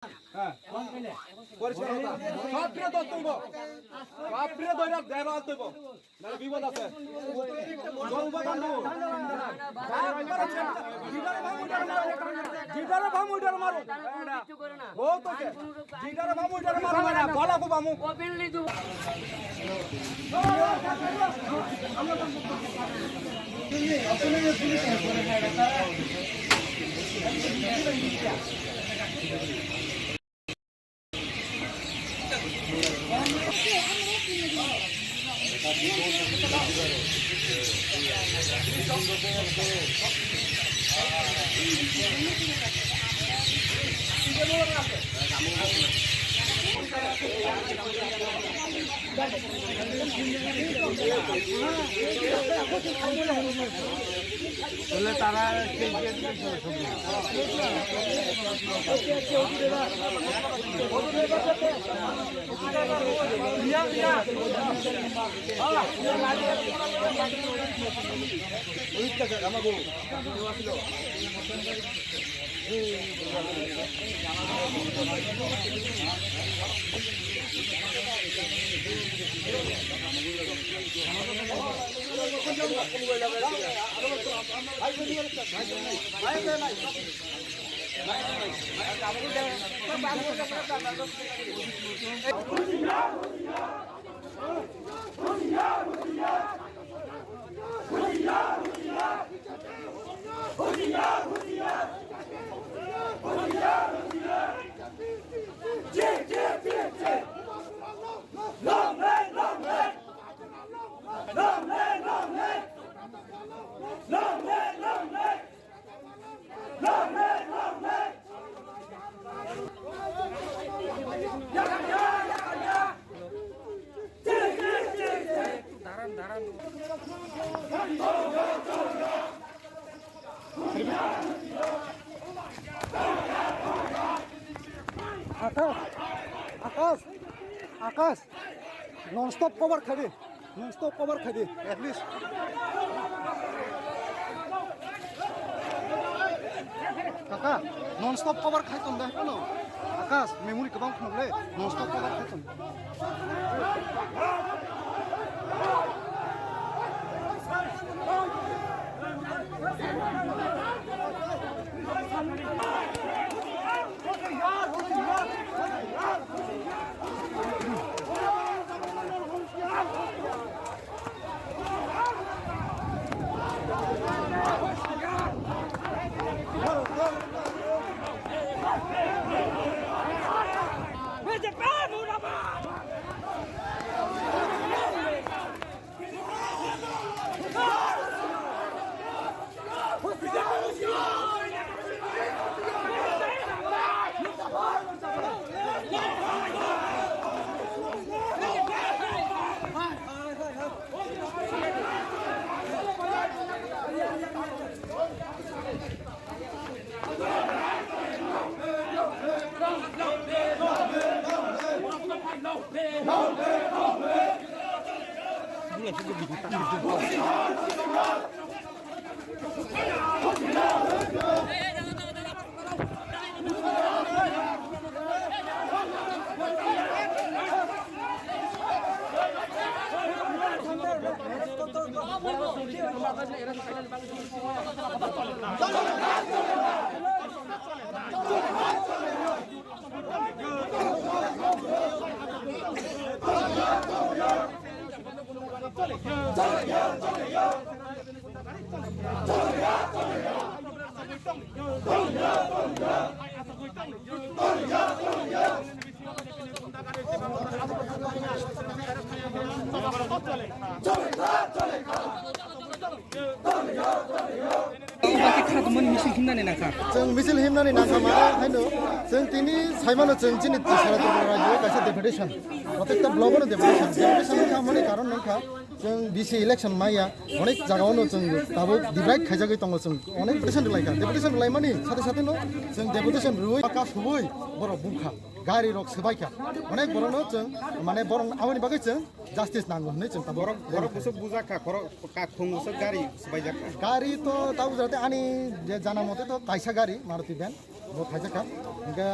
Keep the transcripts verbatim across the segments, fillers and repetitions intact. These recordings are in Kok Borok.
হ্যাঁ। পরিষ্কার কথা। সব ফিরে দশ তুলবো। সব ফিরে দৈরা দেড় হাত তুলবো। নাহলে বিপদ আছে। জল উপাদান দেবো। জিডারে বাম উইডারে মারো। জিডারে বাম উইডারে মারো। বহুত আছে। জিডারে বাম উইডারে মারো। বলা কো বামু। তাহলে তারা Akash, Akash, Akash, non stop cover khai di, non stop cover khai di, at least. Kaka, non stop cover khai tong da, hello. Akash, memory kwbang phunuk le, non stop cover khai tong. Bakhe kha tongmani misil himnani nangkha. Chwng misil himnani nangkha mane haino chwng tini saimano chwng chini sara Tripura rajyo kaisa deputation, protecta block-ono deputation, deputation wngkha mani karon wngkha chwng B C election maya onek jagao no chwng tabuk divide khaijagwi tongo chwng onek deputation rwlaikha, deputation rwlaimani sate sate no chwng deputation rwui baka subui borok bumkha gari rok swbaikha onek borok no chwng mane borok aboni bagwi chwng justice nango hinwi chwng tabuk. Borok, borok bwswk bujakha, borok kakhung bwswk gari swbaijakha. Gari to tabuk jate ani je jana mote to kaisa gari Maruti van bo khaijakha. Hingke,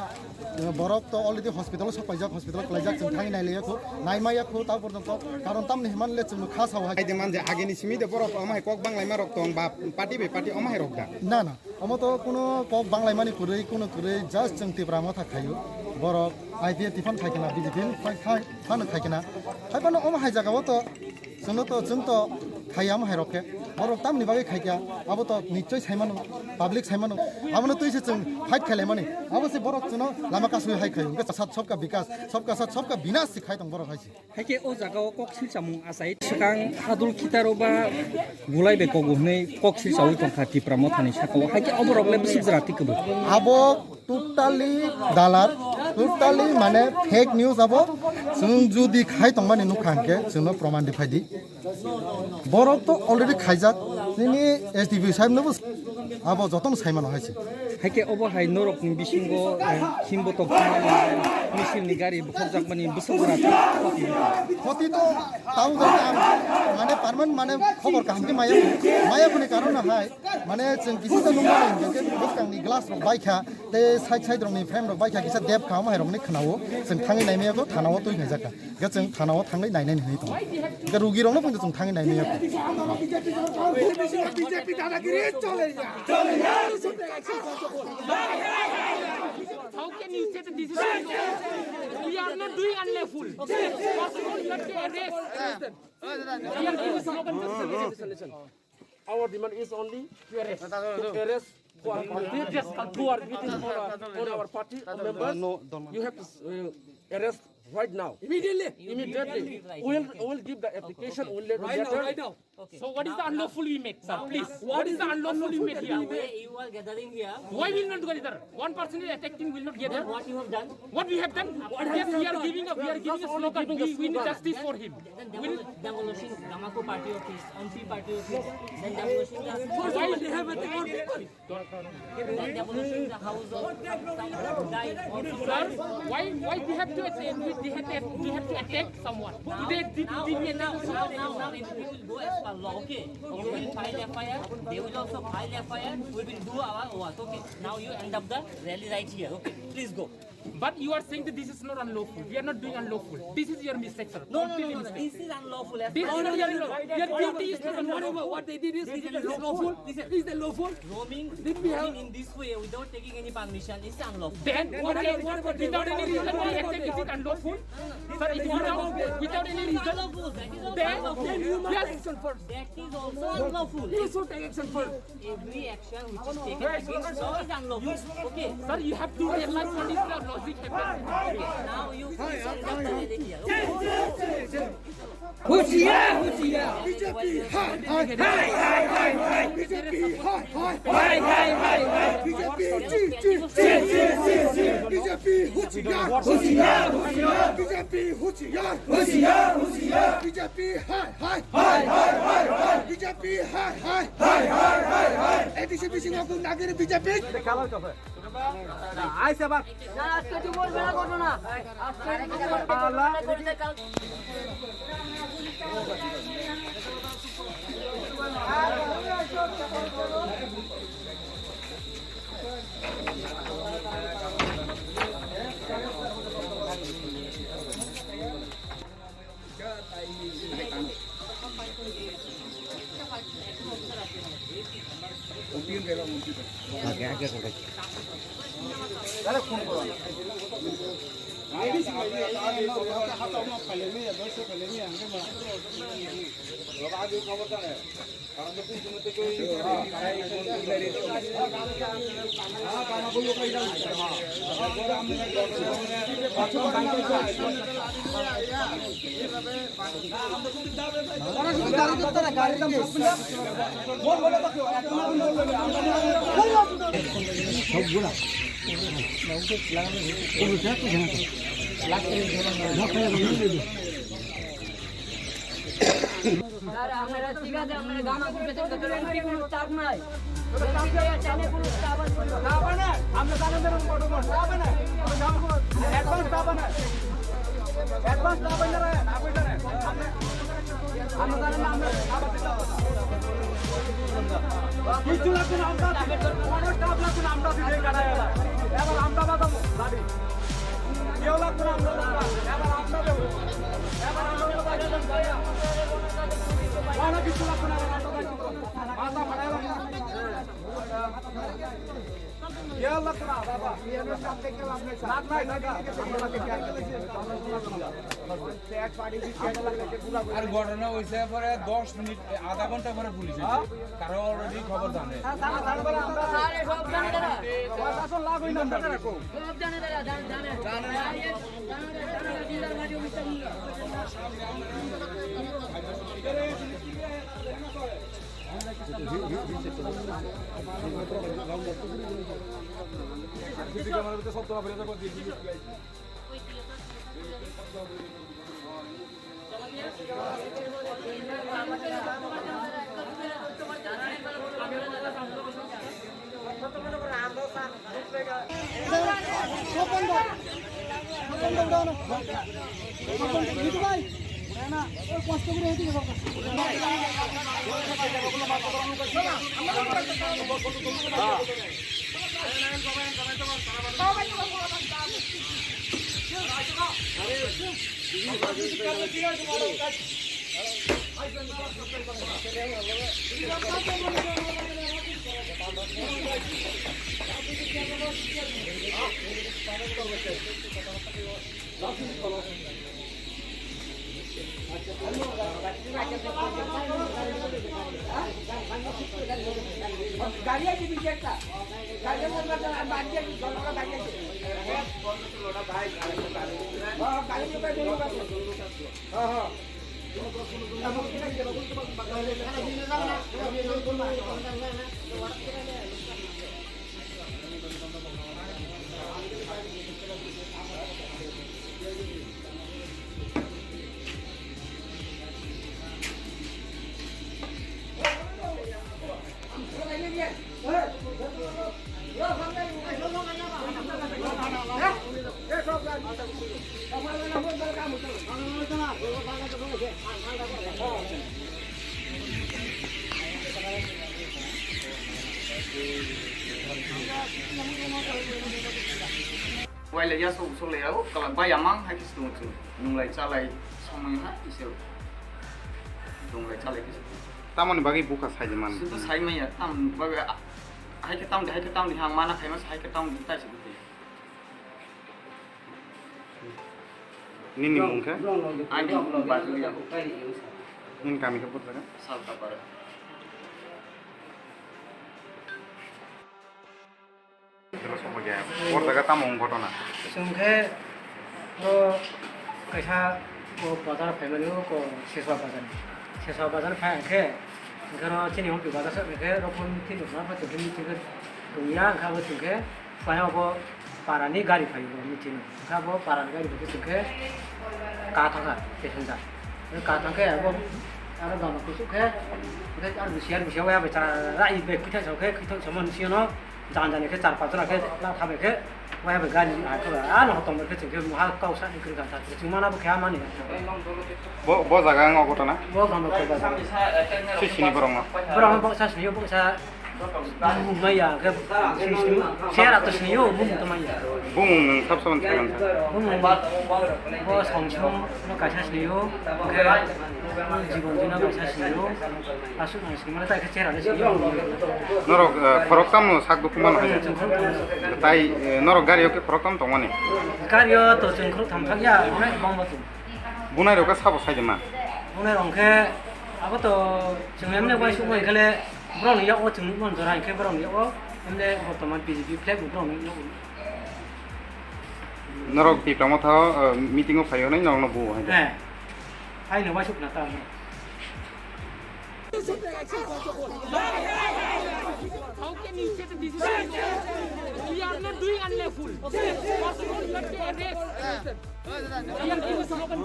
eh, borok to already hospital o sok paijak, hospital o kwlaijak, chwng thangwi nailaiya kho, naimaya kho, ta porjonto karon tamni hwnmani le chwngno kha sao hai. Aide manje agini simi de borok omo hai kok banglaima rok tong ba party bai party omo hai rok da? Na, na, omo to kuno kok banglaimani kwrwi, kuno kwrwi, just chwng Tipra Motha khaio. Borok I P F T phano khai khna, B J P phano khai, khai, phano khai khna. Hai phano omo hai jagao to chwngno to, chwng to khaiya omo hai rok khe. Borok tamni bagwi khaikha, abo to nichoi saimano, public saimano. Abono twi se chwng fight khailaimani. Abo se borok chwngno lama kasui hai khaio. Hwnkhe sat sabka bikas, sabka sat sabka binas se khai tong borok hai se. Haikhe o jagao kok silchamung achai swkang hadul khitaro ba gulai bai kogo hwnwi kok silchaui tongkha Tipra Mothani sakao. Haikhe oborok le bwswk jora tikobwi. Abo totally dalar, totally mane fake news abo. Chwng judi khai tongmani nukha hwnkhe chwngno proman rifai di. Borok to already khaijak, nini S D P sahib nobo abo jotono saimano hai se. Haikhe obo hai norokni bisingo, eh, himbo tok misilni gari bukhokjakmani bwswk jora khoti to tamo jani ang mane parman mane khobor kaham khe maya, maya boni karon hai mane chwng kisa ta nungmani hwnkhe bwskangni glass rok baikha tei side side rokni frame rok baikha kisa dep kha omo hai rokni khwnao chwng thangwi naimaya kho thanao twi khaijak kha. Hingke chwng thanao thangwi nainani hinwi tongo. Hingke rugirokno phano chwng thangwi nainai ya. B J P dadagiri chole ya. How can you say that this is unlawful? We are not doing unlawful. First of all, you have to arrest. We are giving slogan for Listen, listen, listen. Our demand is only to arrest, to arrest who are committed, who are committed on our, on our party members. You have to, uh, arrest right now. Immediately. Immediately. We'll, we'll give the application, we'll let the letter. Right now, right now. Okay. So what is the unlawful we made, sir? Please, what is the unlawful we made here? Why you are gathering here? Why will not gather? One person is attacking, will not gather. Then what you have done? What we have done? Yes, we are giving a, we are giving a slogan. We, we need justice for him. Then demol-, demolishing Gamako party office, Ompi party office, then demolishing the Why they have attacked? Then demolishing the house of some guy. Sir, why, why we have to attack, we, they have to, we have to attack someone? Now, Today, did, now, did we now, attack now, someone? Now, now, it will go as per law, okay? You will file F I R, they will also file F I R, we will do our work, okay? Now you end up the rally right here, okay? Please go. But you are saying that this is not unlawful. We are not doing unlawful. This is your mistake, sir. No, no, no, no, no. Completely mistake. This is unlawful. As This per is not your law. Your duty is not unlawful. Whatever what they did is, is it lawful? Listen. Is it lawful? Roaming, Did we have roaming in this way without taking any permission is unlawful. Then, Then what whatever, about, whatever they without any reason, we attack, is it unlawful? Sir, it is without, without any reason. Unlawful. That is also Then, unlawful. Then you must yes. Action first. That is also unlawful. You should take action first. Every action which is taken against law is unlawful. Okay. Sir, you have to realize what is the logic happening. Okay, now you please end up the rally here. Okay. Hoshiyar, hoshiyar. B J P hai hai hai hai hai. B J P hai hai hai hai hai. B J P chi chi chi chi chi chi. B J P hoshiyar hoshiyar hoshiyar. B J P hoshiyar hoshiyar hoshiyar. B J P hai hai hai hai hai hai. B J P hai hai hai hai hai hai. A D C bisingo gundagiri B J P. Aisa ba. না, আজকে তুই বলবে না ঘটনা। আজকে তুই বলবে না ঘটনা। স্যার, আপনারা ঠিক আছে, আপনারা গান করতে থাকতে থাকতে এমপি কোনো চাপ নাই। এমপি কে চাইলে কোনো চাপ আর কোনো আমরা জানেন না, আমরা জানেন না। অ্যাডভান্স দাও না। অ্যাডভান্স দাও না, না কইতা না। আমরা জানেন না, আমরা আবার দিতে হবে। কিছু লাগবে না, আমরা দিতে হবে। অনেক চাপ লাগবে না, আমরা দিতে হবে। এবার আমরা বাজাবো। আর ঘটনা হইছে পরে দশ মিনিট, আধা ঘন্টা পরে পুলিশ এসে, কারণ অলরেডি খবর জানে। Waile ya sok sok le ya o kala bai amang hai kis tung chung nunglai chalai samai ha kis nunglai chalai kis. Tamoni bagwi bukha sai de man. Situ sai maya tam bagwi hai ke tam hai ke tam ni hang mana khai mas hai ke tam tai se. Nini mung khe? Ani mung Bajulia. Nini kami khe bujak kha? Saltapara. Hor jaga tamo wng ghotona? Chwng khe o kaisa o bazar phaimani o ko Seswa bazar. Seswa bazar phai hwnkhe, hwnkhe oro chini hwnpi bazar sa hwnkhe oro phone twi tongma pha tongkhe meeting khe tongya hwnkhe abo chwng khe. Paya bo parani gari phaio bo meeting o. Kha bo parani gari bai khe chwng khe ka thangkha passenger. Ka thangkhe abo aro gama kusuk khe, hwnkhe aro bisi aro bisi waya bai chara rai bai khwithai sa khe khwithai sa mani siyano jang jani khe char panch jona khe la thabai khe waya bai gari ai khe ano hotom bai khe chwng khe muha kau sa ni kwrwi kha chwng mana bo khe amani. Bo bo jaga ang ogoto na? Bo gama kusuk ba jaga. Si sini borok no? Borok no bo sa sini bo sa. Bumung maya, khe sini sini, sera to sini yo, bumung to maya. Bumung nwng sab saban thaiman sa. Bumung bo song song no kaisa sini yo, khe jibon jino kaisa sini yo, asuk nang sini mane tai khe sera de sini yo. Norok, eh, khorok tam no sak dukhu mano hai. Chwng khorok tam. Tai, eh, norok gari o khe khorok tam tongmani? Gari o to chwng khorok tham thang ya, onek bang bo chwng. Bunai rok khe sabo sai de ma? Bunai rok khe abo to chwng emne bai suk bai khe le. Borok ni yago chwng nukmani jora hinkhe borok ni yago emle bortoman B J P flag bo borok ni yago. Norok Tipra Motha o, uh, meeting o phaio hinwi norok no buo hai. Eh. Hai no waisuk na ta. How can you take a decision? We are not doing unlawful. First of all, you have to arrest. We are giving slogan.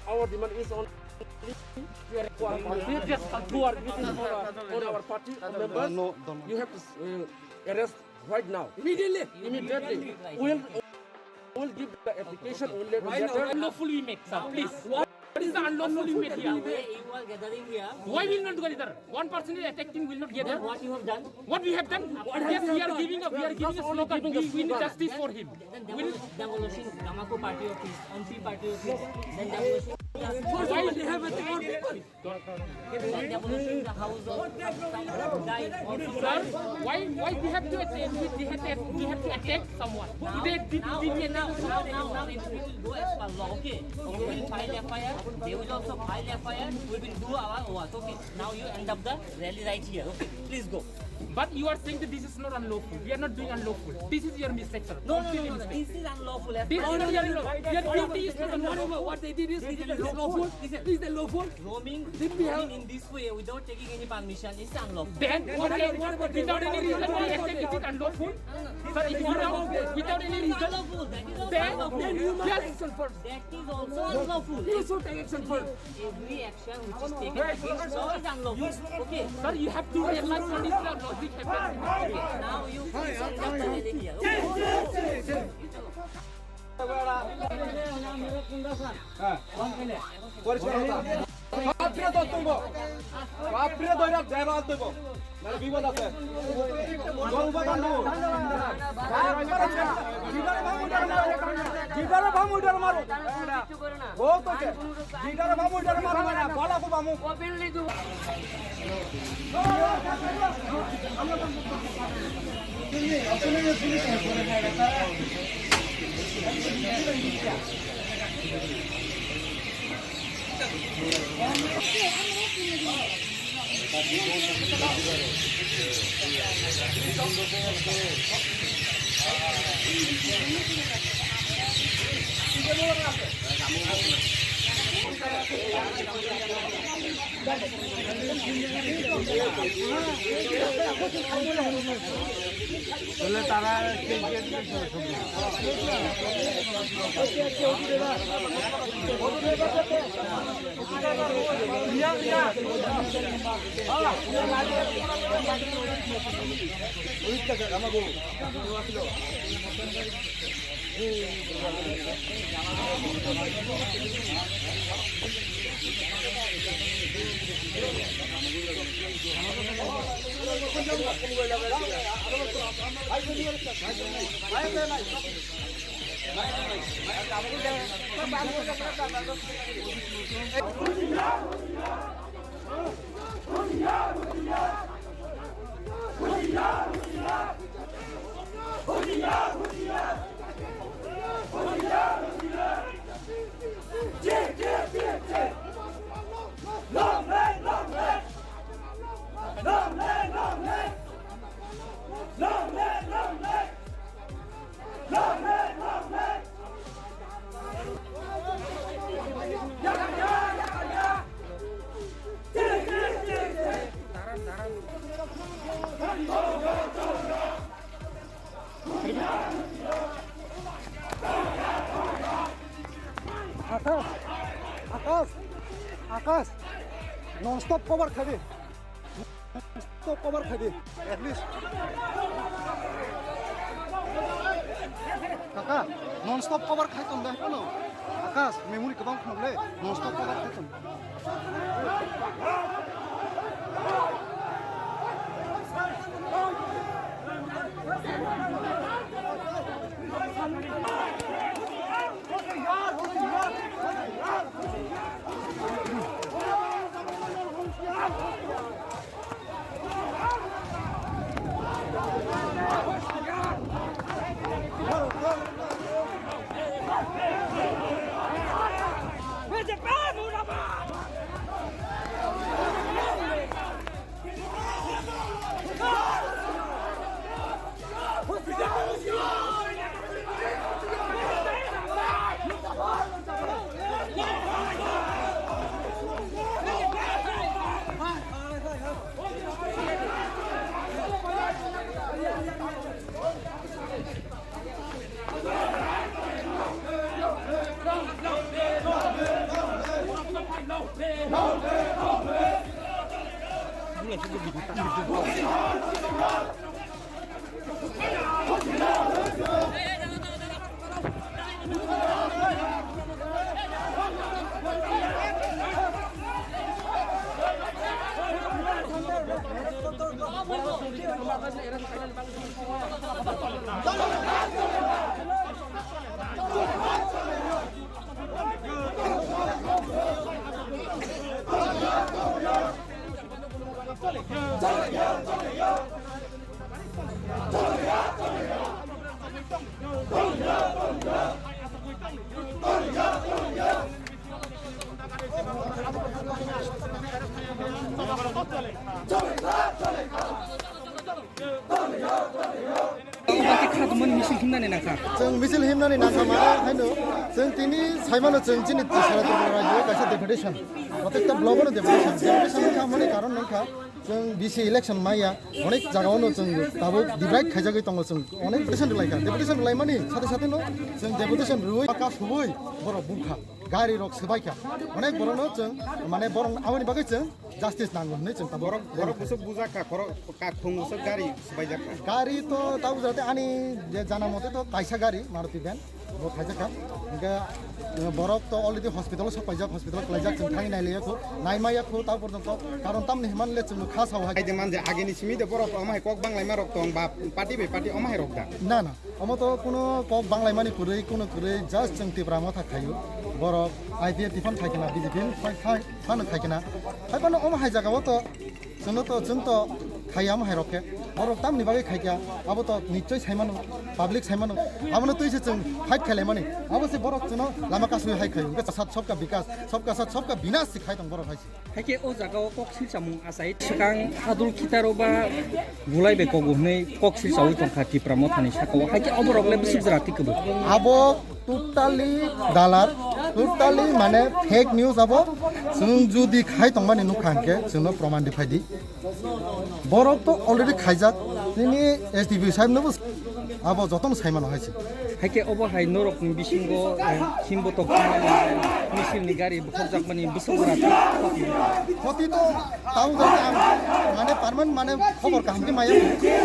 Our demand is on. We are requesting for our, on our party members. You have to, uh, arrest right now. Immediately. Immediately. We'll, we'll give the application. We'll let the letter. Lawful we make, sir. Please. What is the unlawful in media? You are gathering here. Why will not gather? One person is attacking, will not gather. Then what you have done? What we have done? Yes, we are giving a, we are giving a slogan. We win justice for him. Then demol-, demolishing Gamako party office, M P party office, then demolishing. Why they have attacked people? Then demolishing the house of some guy. Sir, why, why we have to attack, we, we have to, we have to attack someone? Now, they did, now, did, okay, now, now, now, now, it will go as per law, okay? You will file F I R, they will also file F I R, we will do our work, okay? Now you end up the rally right here, okay? Please go. But you are saying that this is not unlawful. We are not doing unlawful. This is your mistake, sir. No, no, no, no, no. This is unlawful. As per law. This is not unlawful. Your duty is not unlawful. What they did is, is it lawful? Listen. Is it lawful? Roaming, roaming in this way without taking any permission is unlawful. Then what, what about, without any reason, why attack, is it unlawful? Sir, if you know, without any reason, then, then you must, yes, action first. That is also unlawful. You should take action first. Every action which is taken against law is unlawful. Okay. Sir, you have to realize what is the logic happening. Okay, now you end up the rally here. Okay. বাপরে দত্তব। বাপরে দৈরা ডেরা দইব। মানে বিপদ আছে। গরু বাগান দেবো। জিগারে ভাঙ উঠার মারো। জিগারে ভাঙ উঠার মারো। বহুত আছে। জিগারে ভাঙ উঠার মারো। মানে বলা খুব আমু। তাহলে তারা আকাশ, আকাশ, আকাশ, non stop cover khaidi. Non stop cover khaidi, at least. Kaka, non stop cover khai tong dai kono. Akas, memory kwbang phunuk le, non stop cover khai tong. Himnani nangkha mane haino chwng tini saimano chwng chini sara Tripura rajyo kaisa deputation. Protecta block-o deputation. Deputation wngkha mani karon wngkha chwng B C election maya. Onek jagao no chwng tabuk divide khaijagwi tongo chwng. Onek deputation rwlaikha. Deputation rwlaimani sate sate no chwng deputation rwui paka subui borok bukha. Gari rok swbaikha. Onek borok no chwng mane borok aboni bagwi chwng justice nango hinwi chwng tabuk. Borok, borok bwswk bujakha, borok kak thung bwswk gari swbaijakha. Gari to tabuk jate ani je jana mote to kaisa gari Maruti van bo khaijakha. Hingke, eh, borok to already hospital o sok paijak, hospital o kwlaijak, chwng thangwi nailaiya kho, naimaya kho ta porjonto, karon tamni himani le chwng kha sao hai. Aide manje agini simi de borok omo hai kok banglaima rok tong ba party bai party omo hai rok da? Na, na. Omo to kuno kok banglaimani kwrwi, kuno kwrwi, just chwng Tipra Motha khaio. Borok I P F T phano khai khna, B J P phano khai, khai, phano khai khna. Hai phano omo hai jagao to chwngno to, chwng to khaiya omo hai rok khe. Borok tamni bagwi khaikha, abo to nichoi saimano, public saimano. Abono twi se chwng fight khailaimani. Abo se borok chwngno lama kasui hai khaio. Hwnkhe sat sabka bikas, sabka sat, sabka binash se khai tong borok hai se. Haikhe o jaga o kok silchamung achai. Swkang Adul Khitaro ba Gulai bai kogo hwnwi kok silchaui tongkha Tipra Mothani sakao. Haikhe oborok le bwswk jora tikhubo. Abo totally dalar, totally mane fake news abo. Chwng jodi khai tongmani nukha hwnkhe chwngno proman rifai di. Borok to already khaijak, nini S D P sahib nobo abo jotono saimano hai se. Haikhe obo hai norokni bisingo, eh, himbo tok misilni gari bukhokjakmani bwswk jora. Khoti to tamo jani ang mane permanent mane khobor kaham khe maya,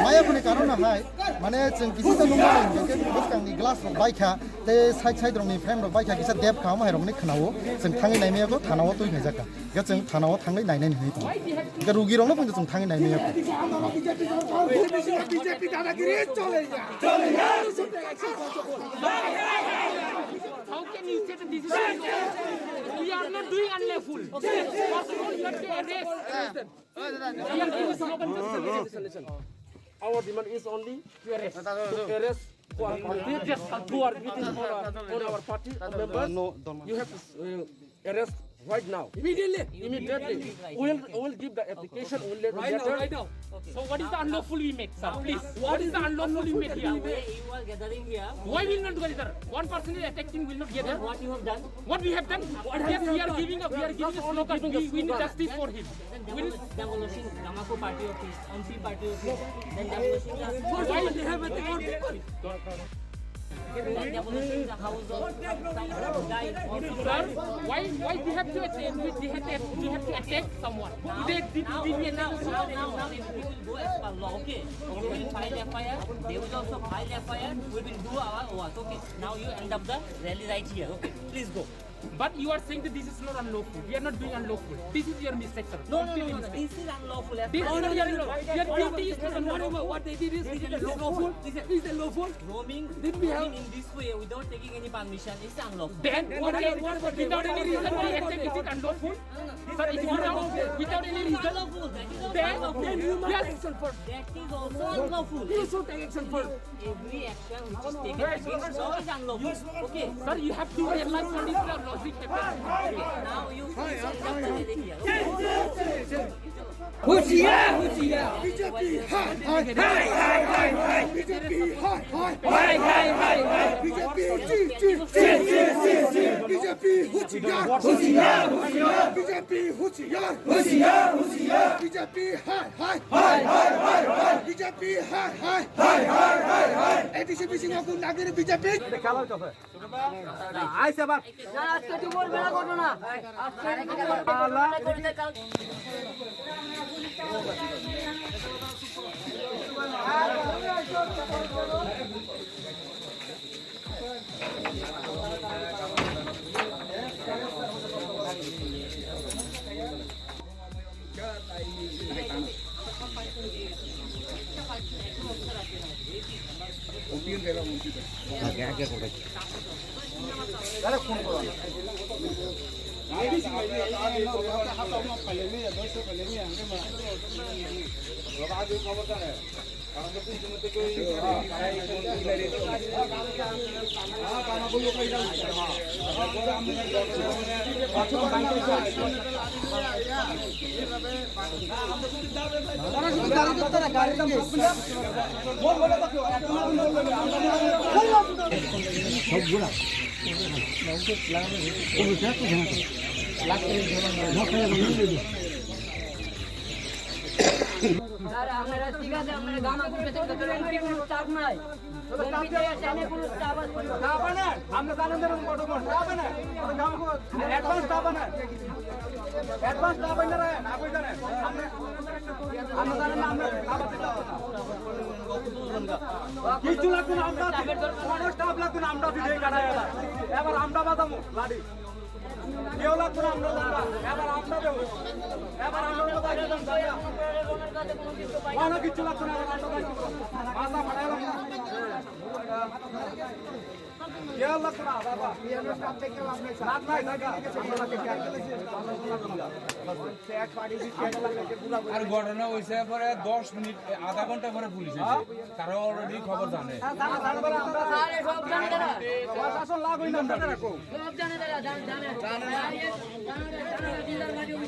maya phone karon hai mane chwng kisi ta nungmani hwnkhe bwskangni glass rok baikha tei side side rokni frame rok baikha kisa dep kha omo hai rokni khwnao chwng thangwi naimaya kho thana o twi khaijak kha. Hingke chwng thana o thangwi nainai hinwi tongo. Hingke rugi rokno phano chwng thangwi nainai ya. B J P dadagiri choleya. How can you say that this is unlawful? We are not doing unlawful. First of all, you have to arrest. We are giving slogan justice. Our demand is only to arrest. To arrest who are committed, who are committed on our, on our party members. You have to, uh, arrest right now. Immediately. Immediately. We will, we will give the application only right now, later. Right now. Okay. So what is the unlawful we made, sir? Please. What is the unlawful we made here? Why you are gathering here? Why we will not gather? One person is attacked, we will not gather. Then what you have done? What we have done? What have you done? Yes, we are giving a, we are giving a slogan. We, we need justice for him. Then demol-, demolishing Tamako party office, M P party office, then demolishing the... Why they have attacked our people? Then demolishing the house of some guy. Sir, why, why they have to attack, they have to, they have to attack someone? Now, they did, now, did we now, attack now, someone? Now, now, if we will go as per law, okay? We will file F I R, they will also file F I R, we will do our work, okay? Now you end up the rally right here, okay? Please go. But you are saying that this is not unlawful. We are not doing unlawful. This is your mistake, sir. No, no, no, no, no. Completely mistake. This is unlawful. This is not unlawful. Your duty is not unlawful. What they did is, is it lawful? Is it, is it lawful? Roaming, did we have roaming in this way without taking any permission is unlawful. Then what about, what about without any reason we attack, is it unlawful? No, no, no. Sir, it is without, without any reason. Unlawful. That is also unlawful. Then, then human action first. That is also unlawful. You should take action first. Every action which is taken against law is unlawful. Okay. Sir, you have to realize what is the logic happening. Now you finish and just say it here. Okay. होशियार, होशियार। B J P हाय, हाय। हाय, हाय, हाय, हाय। B J P हाय, हाय। हाय, हाय, हाय, हाय। B J P जी, जी, जी। B J P होशियार। होशियार, होशियार। B J P होशियार। होशियार, होशियार। B J P hi, hi. Hi, hi, hi, hi. B J P hi, hi. Hi, hi, hi, hi. A D C bisingo gundagiri B J P. Aise abar. Sir, আপনারা ঠিক আছে, আপনারা গান করতে চান, তাহলে এমপি কোনো চাপ নাই। এমপি দিয়ে ট্রেনে কোনো চাপ আছে না। চা পানা? আমরা জানেন ধরুন কত কোন চা পানা? ওটা গান কো-, advance চা পানা? Advance চা পানা রে, না কই জানে? আমরা, আমরা জানেন না, আমরা খাবার দিতে পারবো না। কিচ্ছু লাগবে না, আমরা আছি। কোনো staff লাগবে না, আমরা আছি, এই কাটা এলা। এবার আমরা বাজাবো লাঠি। কেউ লাগতো না, আমরা লাগবো। এবার আমরা দেবো। এবার আমরা দেবো। কোনো কিছু লাগতো না, এবার আমরা দেবো। মাথা ফাটাই লাগতো না। কেউ লাগতো না, বাবা। লাভ নাই, টাকা। আর ঘটনা হইছে পরে দশ মিনিট, আধা ঘন্টা পরে পুলিশ এসে। তারা already খবর জানে। আরে সব জানে তারা। প্রশাসন লাগ হইল না। সব জানে তারা, জানে, জানে। জানে, জানে, জানে, জানে, জানে, জানে।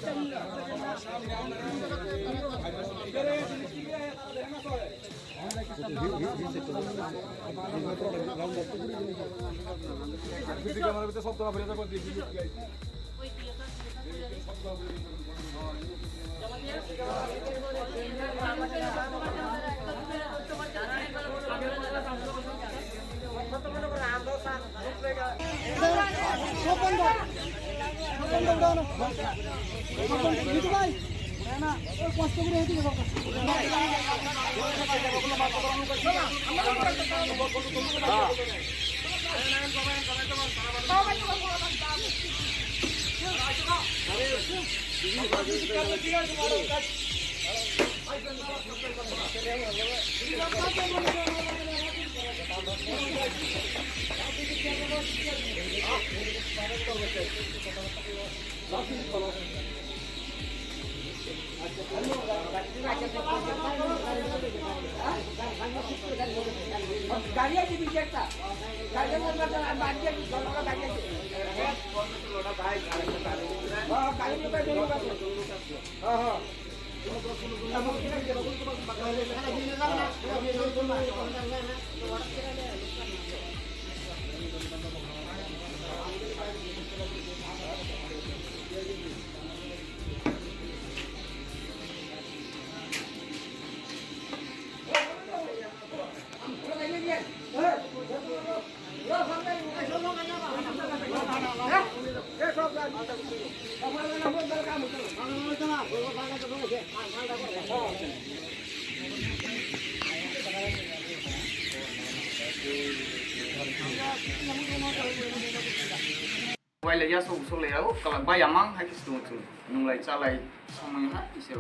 Wailai ya sok sok lai ya, o kala bai amang hai khe se tongo chwng. Nunglai chalai samung hai khe se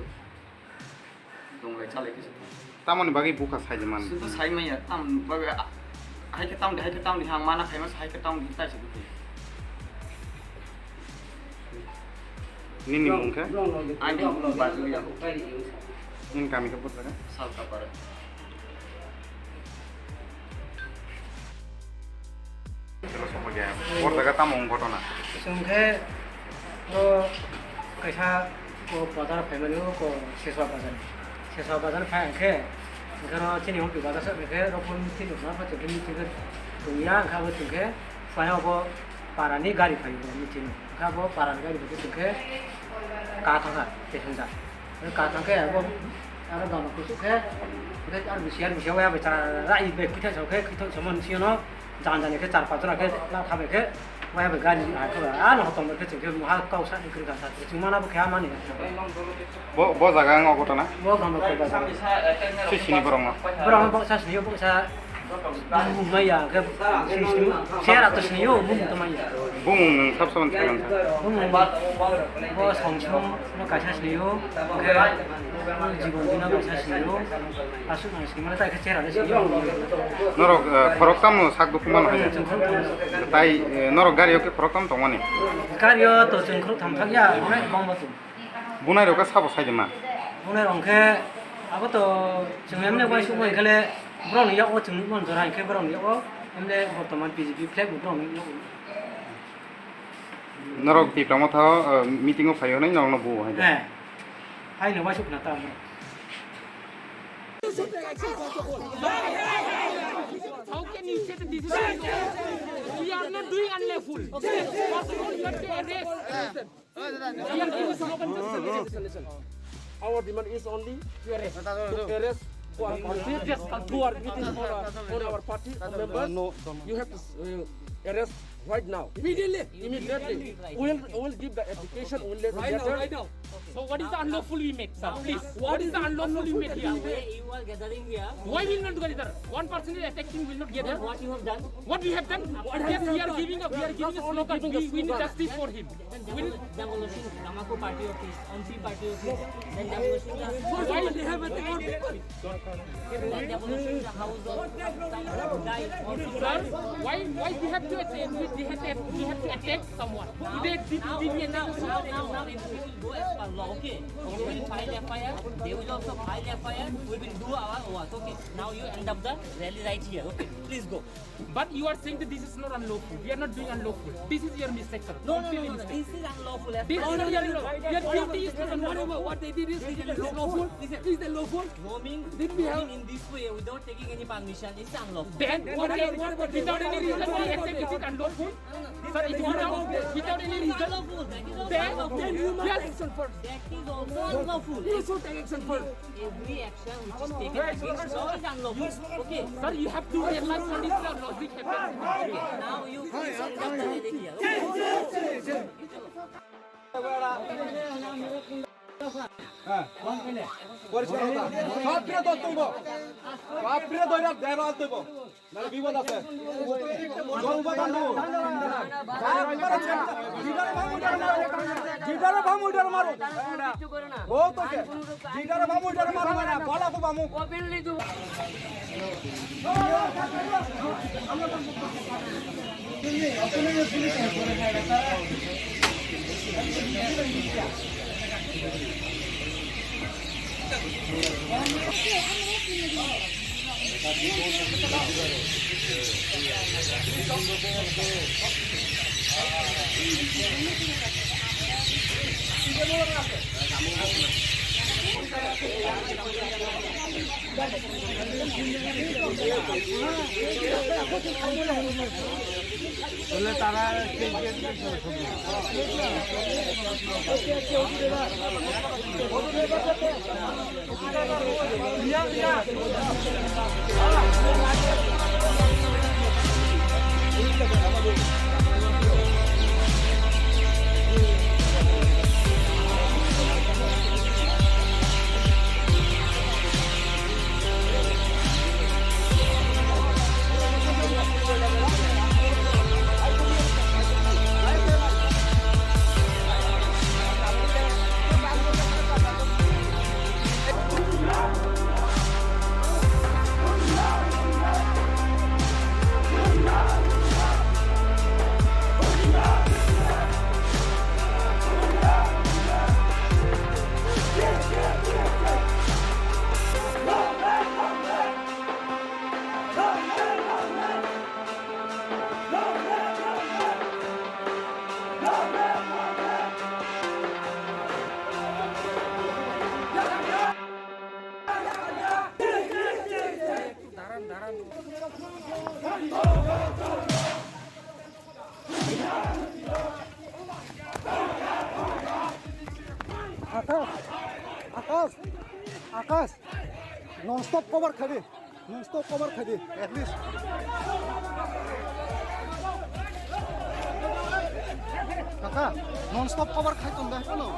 tonglai chalai khe se tongo. Tamoni bagwi bukha sai man? Sudu sai manya, tam bagwi a-, hai khe tam di, hai khe tam di, hang mana khai mas hai khe tam di, tai se bukha. Nini mung khe? Ani mung Bazuli ya. Nini kami khe bujhakha? Salkapara. O jaga tamo wng ghotona? Chwng khe o kaisa o bazar phaimani o ko Seswa bazar. Seswa bazar phai hwnkhe, hwnkhe oro chini hokti bazar sa hwnkhe rokon thik rokna pha chwng khe meeting khe tongya, hwnkhe abo chwng khe phai obo parani gari phai o meeting o. Hwnkhe abo parani gari phai khe chwng khe ka thangkha passenger. Ka thangkhe abo aro gama kuchuk khe, hwnkhe aro bisi aro bisi waya bai chara rai bai khitha sa khe khitha sa man siyano. Jang jani khe char pach jona khe la khabai khe, waya bai gari a khe, a no hotom khe chwng khe ha kau sa ni kwrwi kha sa, chwng mana bo khe ha mani. Bo, bo jaga ang ogoto na? Bo gama khe bazar. Si sini borok no? Borok no boksa sini, boksa bumung maya khe, si sini, sera to sini, bumung to maya. Bumung nwng sab saban thaiman sa? Bumung bo Songsong no kaisa sini, khe Jibon Dina kaisa sini, aswk nang sini, mane tai khe chera le sini. Norok, eh, khorok tamo sak dukhu mano hai? Chwng khorok tamo. Tai, eh, norok gari o khe khorok tamo tongmani? Gari o to chwng khorok tham thang ya, onek bang bo chwng. Bunai rok khe sabo sai de ma? Bunai rok khe Abo to chwng emne uaisukma hwnkhe le borokni yago chwng nukmano jora hwnkhe borokni yago emne bortoman B J P flag bo borokni yago. Norok Tipra Motha o, uh, meeting o phaio hinwi norokno buo hai. Eh. Haino uaisuk khna ta. How can you say that this is unlawful? We are not doing unlawful. First of all, you have to arrest. Listen, listen. Our demand is only to arrest, to arrest who are, who are meeting on our, on our party members. You have to, uh, arrest right now. Immediately. Immediately. We will, we will give the application, we will let the letter. Right now, right now. So what is the unlawful we made, sir? Please, what is the unlawful we made here? Why you are gathering here? Why we will not gather? One person is attacking, we will not gather. What you have done? What we have done? Yes, we are giving up, we are giving a slogan. We, we need justice for him. Then demol-, demolishing Tamako party office, M P party office, then demolishing the. Why they have attacked? Then demolishing the house of some guy. Sir, why, why we have to attack, we, we have to, we have to attack someone? Now, they did, now, did we now, attack now, someone? Now, now, if we will go as per law, okay? We will file F I R, they will also file F I R, we will do our work, okay? Now you end up the rally right here, okay? Please go. But you are saying that this is not unlawful. We are not doing unlawful. This is your mistake, sir. No, no, no, no, no. Completely mistake. This is unlawful. As per law. This is unlawful. Your duty is to control. What they did is, is it lawful? Listen. Is it lawful? Roaming, did we have roaming in this way without taking any permission is unlawful. Then what about, what about without any reason, we accept it is unlawful? Sir, it is without, without any reason. Then, then you must take action first. That is also unlawful. You should take action first. Every action which is taken against law is unlawful. Okay? Sir, you have to realize what is the logic happening. Now you please understand it here. Okay? বাপরে দত্তইব। বাপরে দইরা দেরা আলতইব। নালে বিপদ আছে। জলবা কান্দু। লিডার বাবু লিডার মারো। লিডার বাবু লিডার মারো। বহুত আছে। লিডার বাবু লিডার মারো না। বলা তো বামু। Akash, Akash, Akash, non stop cover khaidi. Non stop cover khaidi, at least. Kaka, non stop cover khai tong dai, hello.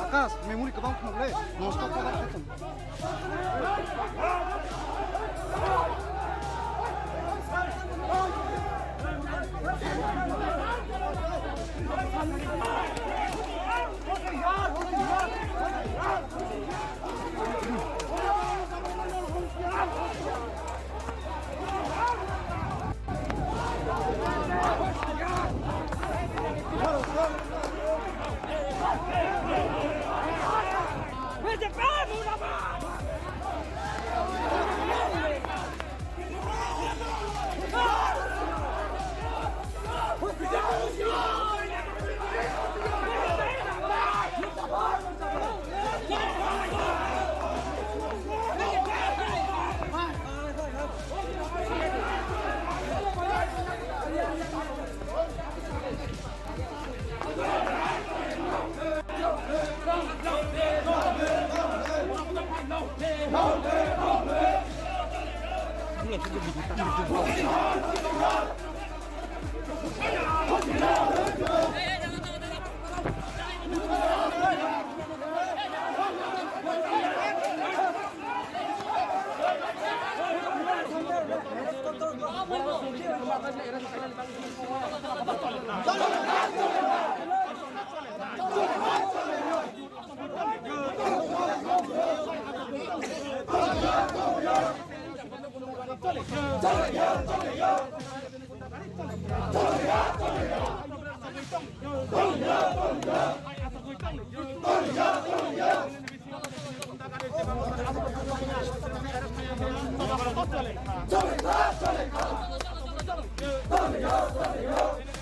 Akash, memory kwbang phunuk le, non stop cover khai tong.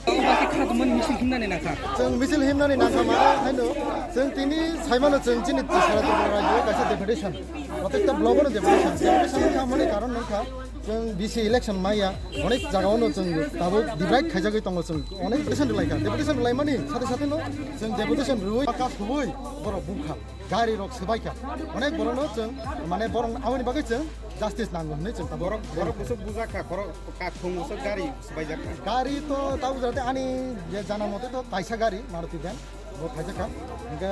Omo khe kha tongmani misil himnani nangkha. Chwng misil himnani nangkha mano haino chwng tini saimano chwng chini sara Tripura rajyo kaisa deputation. Protekta block-o deputation. Deputation wngkha amoni karon wngkha chwng B C election maya onek jaga-o no chwng tabuk divide khaijagwi tongo chwng onek deputation rwlaikha. Deputation rwlaimani sathe sathe no chwng deputation rwui baka subui borok bukha. Gari rok swbaikha. Onek borokno chwng, mane, borok aboni bagwi chwng justice nango hwnwi chwng tabuk. Borok, borok bwswk bujakha, borok kakhung bwswk gari swbaijak kha. Gari to tabuk jate ani je jana mote to kaisa gari Maruti van bo khaijak kha. Hingke,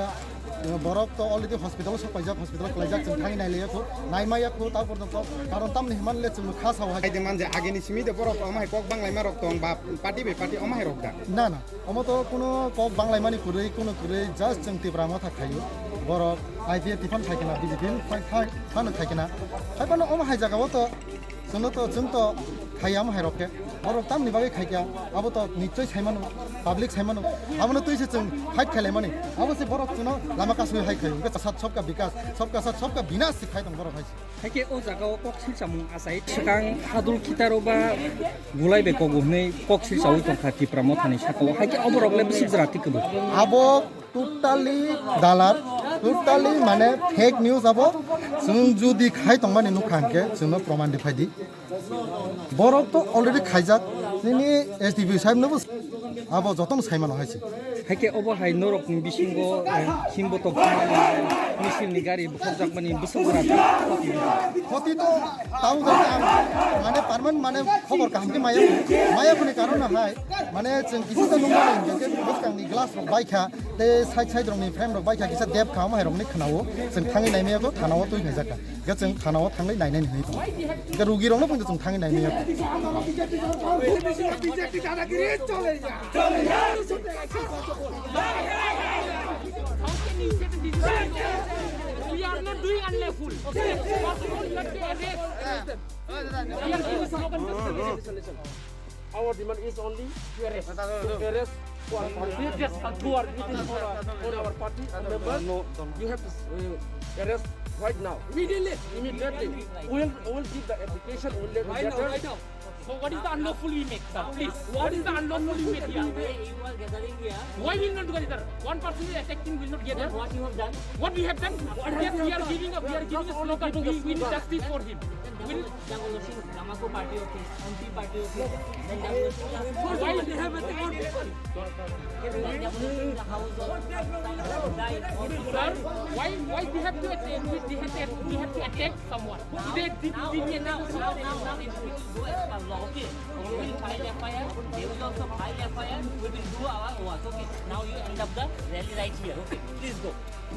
eh, borok to already hospital o sok paijak, hospital o kwlaijak, chwng thangwi nailaiya kho, naimaya kho ta porjonto. Karon tamni hwnba le chwng kha sao hai. Hai de manje agini simi de borok omo hai kok banglaima rok tong ba party bai party omo hai rok da. Na, na. Omo to kuno kok banglaimani kwrwi, kuno kwrwi, just chwng Tipra Motha khaio. Borok I P F T phano khaikhe na, B J P phano khai-, khai-, phano khaikhe na. Hai phano omo hai jagao to, chwngno to, chwng to khaiya omo hai rok khe. Borok tamni bagwi khaikha, abo to nichoi saimano, public saimano. Abono twi se chwng fight khailaimani. Abo se borok chwngno lama kasui hai khaio. Hwnkhe sat sobka bikas, sobka sat sobka binas se khai tong borok hai se. Haikhe o jagao kok silsamung achai. Swkang hadul khitaro ba gulai bai kogo hwnwi kok silsaui tongkha Tipra Mothani sakao. Haikhe oborok le bwswk jora tikebo. Abo totally dalar, totally mane fake news abo. Chwng judi khai tongmani nukha hwnkhe chwngno proman rwphai di. Borok to already khaijak, nini S D P sahib nobo abo jotono saimano hai se. Haikhe obo hai norokni bisingo, eh, himbotok misilni gari bukhukjakmani bwswk jora khoti to tamo jani ang mane permanent mane khobor kaham khe maya, maya phone karon hai mane chwng kisa ta nungmani hwnkhe bwskangni glass rok baikha tei side side rokni frame rok baikha kisa dep kha omo hai rokni khwnao chwng thangwi naimaya kho thanao twi khaijakha. Hingke chwng thanao thangwi nainai hinwi tongo. Hingke rugirokno phano chwng thangwi nainai. We are not doing unlawful. First of all, you have to arrest, arrest them. We are giving slogan. Our demand is only to arrest, to arrest for, for leaders who are leading for, for our party members. You have to, uh, arrest right now. Immediately. Immediately. We will, we will give the application, we will let the letter. Right now, right now. So what is the unlawful we make, sir? Please, what is the unlawful we make here? You are gathering here. Why we will not gather? One person is attacking, we will not gather. What you have done? What we have done? Yes, we are giving up, we are giving a slogan. We, we need justice for him. We need Jangolo Singh, Lamako party office, M P party office, then Jangolo Singh. Why they have attacked? Then Jangolo Singh, the house of Sir, why, why they have to attack? They have to, they have to attack someone. They did, now, did they now, now, now, now, if we will go as per law, okay? We will file F I R, they will also file F I R, we will do our work, okay? Now you end up the rally right here, okay? Please go.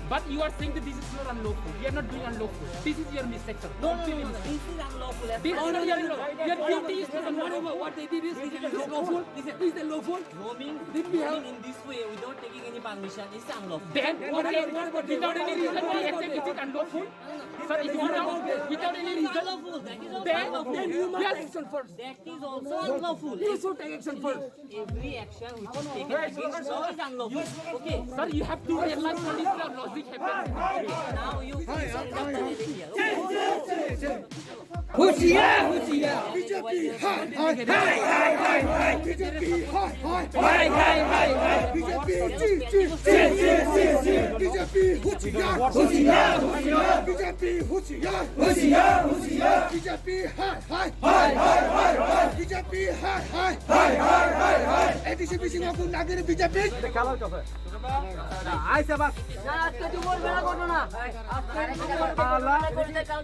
But you are saying that this is not unlawful. We are not doing unlawful. This is your mistake, sir. No, no, no, no, no. This is unlawful. This is not unlawful. Your duty is to control. What they did is, is it lawful? Is it, is it lawful? Roaming, roaming in this way without taking any permission is unlawful. Then, what about, what about, without any reason, they attack, is it unlawful? Sir, is it without, without any reason? Unlawful. That is also unlawful. Then, then you must action first. That is also unlawful. You should take action first. Every action which is taken against law is unlawful. Okay. Sir, you have to realize what is the logic happening. Now you stand up and here. Okay. Hoshiyar, hoshiyar. B J P hai hai. Hai hai hai hai. B J P hai hai. Hai hai hai hai. B J P ji ji ji ji ji ji. B J P hoshiyar. Hoshiyar, hoshiyar. B J P hoshiyar. Hoshiyar, hoshiyar. B J P hai hai. Hai hai hai hai. B J P hai hai. Hai hai hai hai. A D C bisingo gundagiri B J P. Aisa bas. Aske jumor bela korbo na. Aske jumor bela korbo na.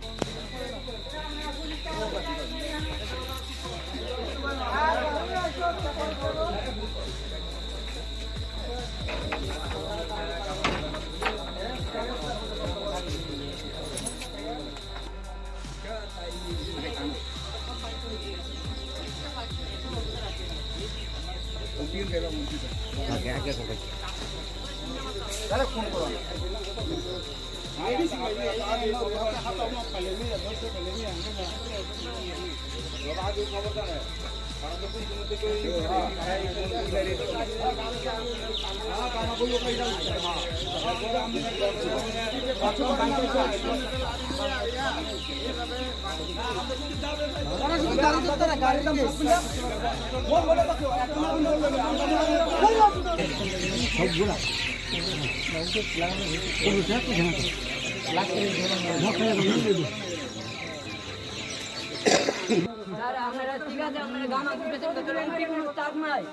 Sir, আপনারা ঠিক আছে, আপনারা গান করতেছেন, তো এমপি কোনো স্টাফ নাই।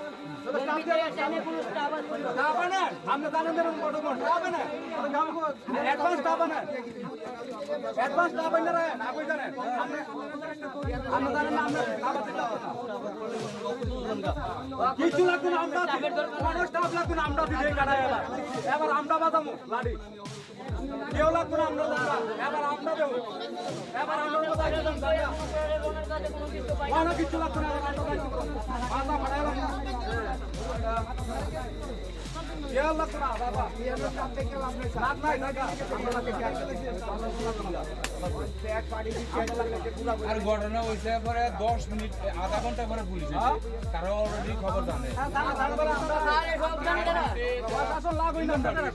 এমপি দিয়ে ট্রেনে কোনো স্টাফ আছে না। স্টাফ আনেন, আপনি জানেন যে এরকম কত বড় স্টাফ আনেন, ওটা গান কো-, অ্যাডভান্স স্টাফ আনেন, অ্যাডভান্স স্টাফ আনেন, না কই জানেন? আপনি, আপনি জানেন না, আমরা স্টাফ আছে, স্টাফ আছে। কিছু লাগবে না, আমরা দিই। কোনো স্টাফ লাগবে না, আমরা দিই, এই গাড়ি এবার। এবার আমরা বাজাবো লাঠি। কেউ লাগবে না, আমরা দাঁড়া। এবার আমরা দেবো। এবার আমরা দাঁড়া। কোনো কিছু লাগবে না, এবার আমরা দাঁড়া। মাথা ফাটাই লাগবে না। কেউ লাগবে না, বাবা। লাভ নাই, টাকা। আর ঘটনা হইছে পরে দশ মিনিট, আধা ঘন্টা পরে পুলিশ এসে। তারা অলরেডি খবর জানে। প্রশাসন লাভ হইল না।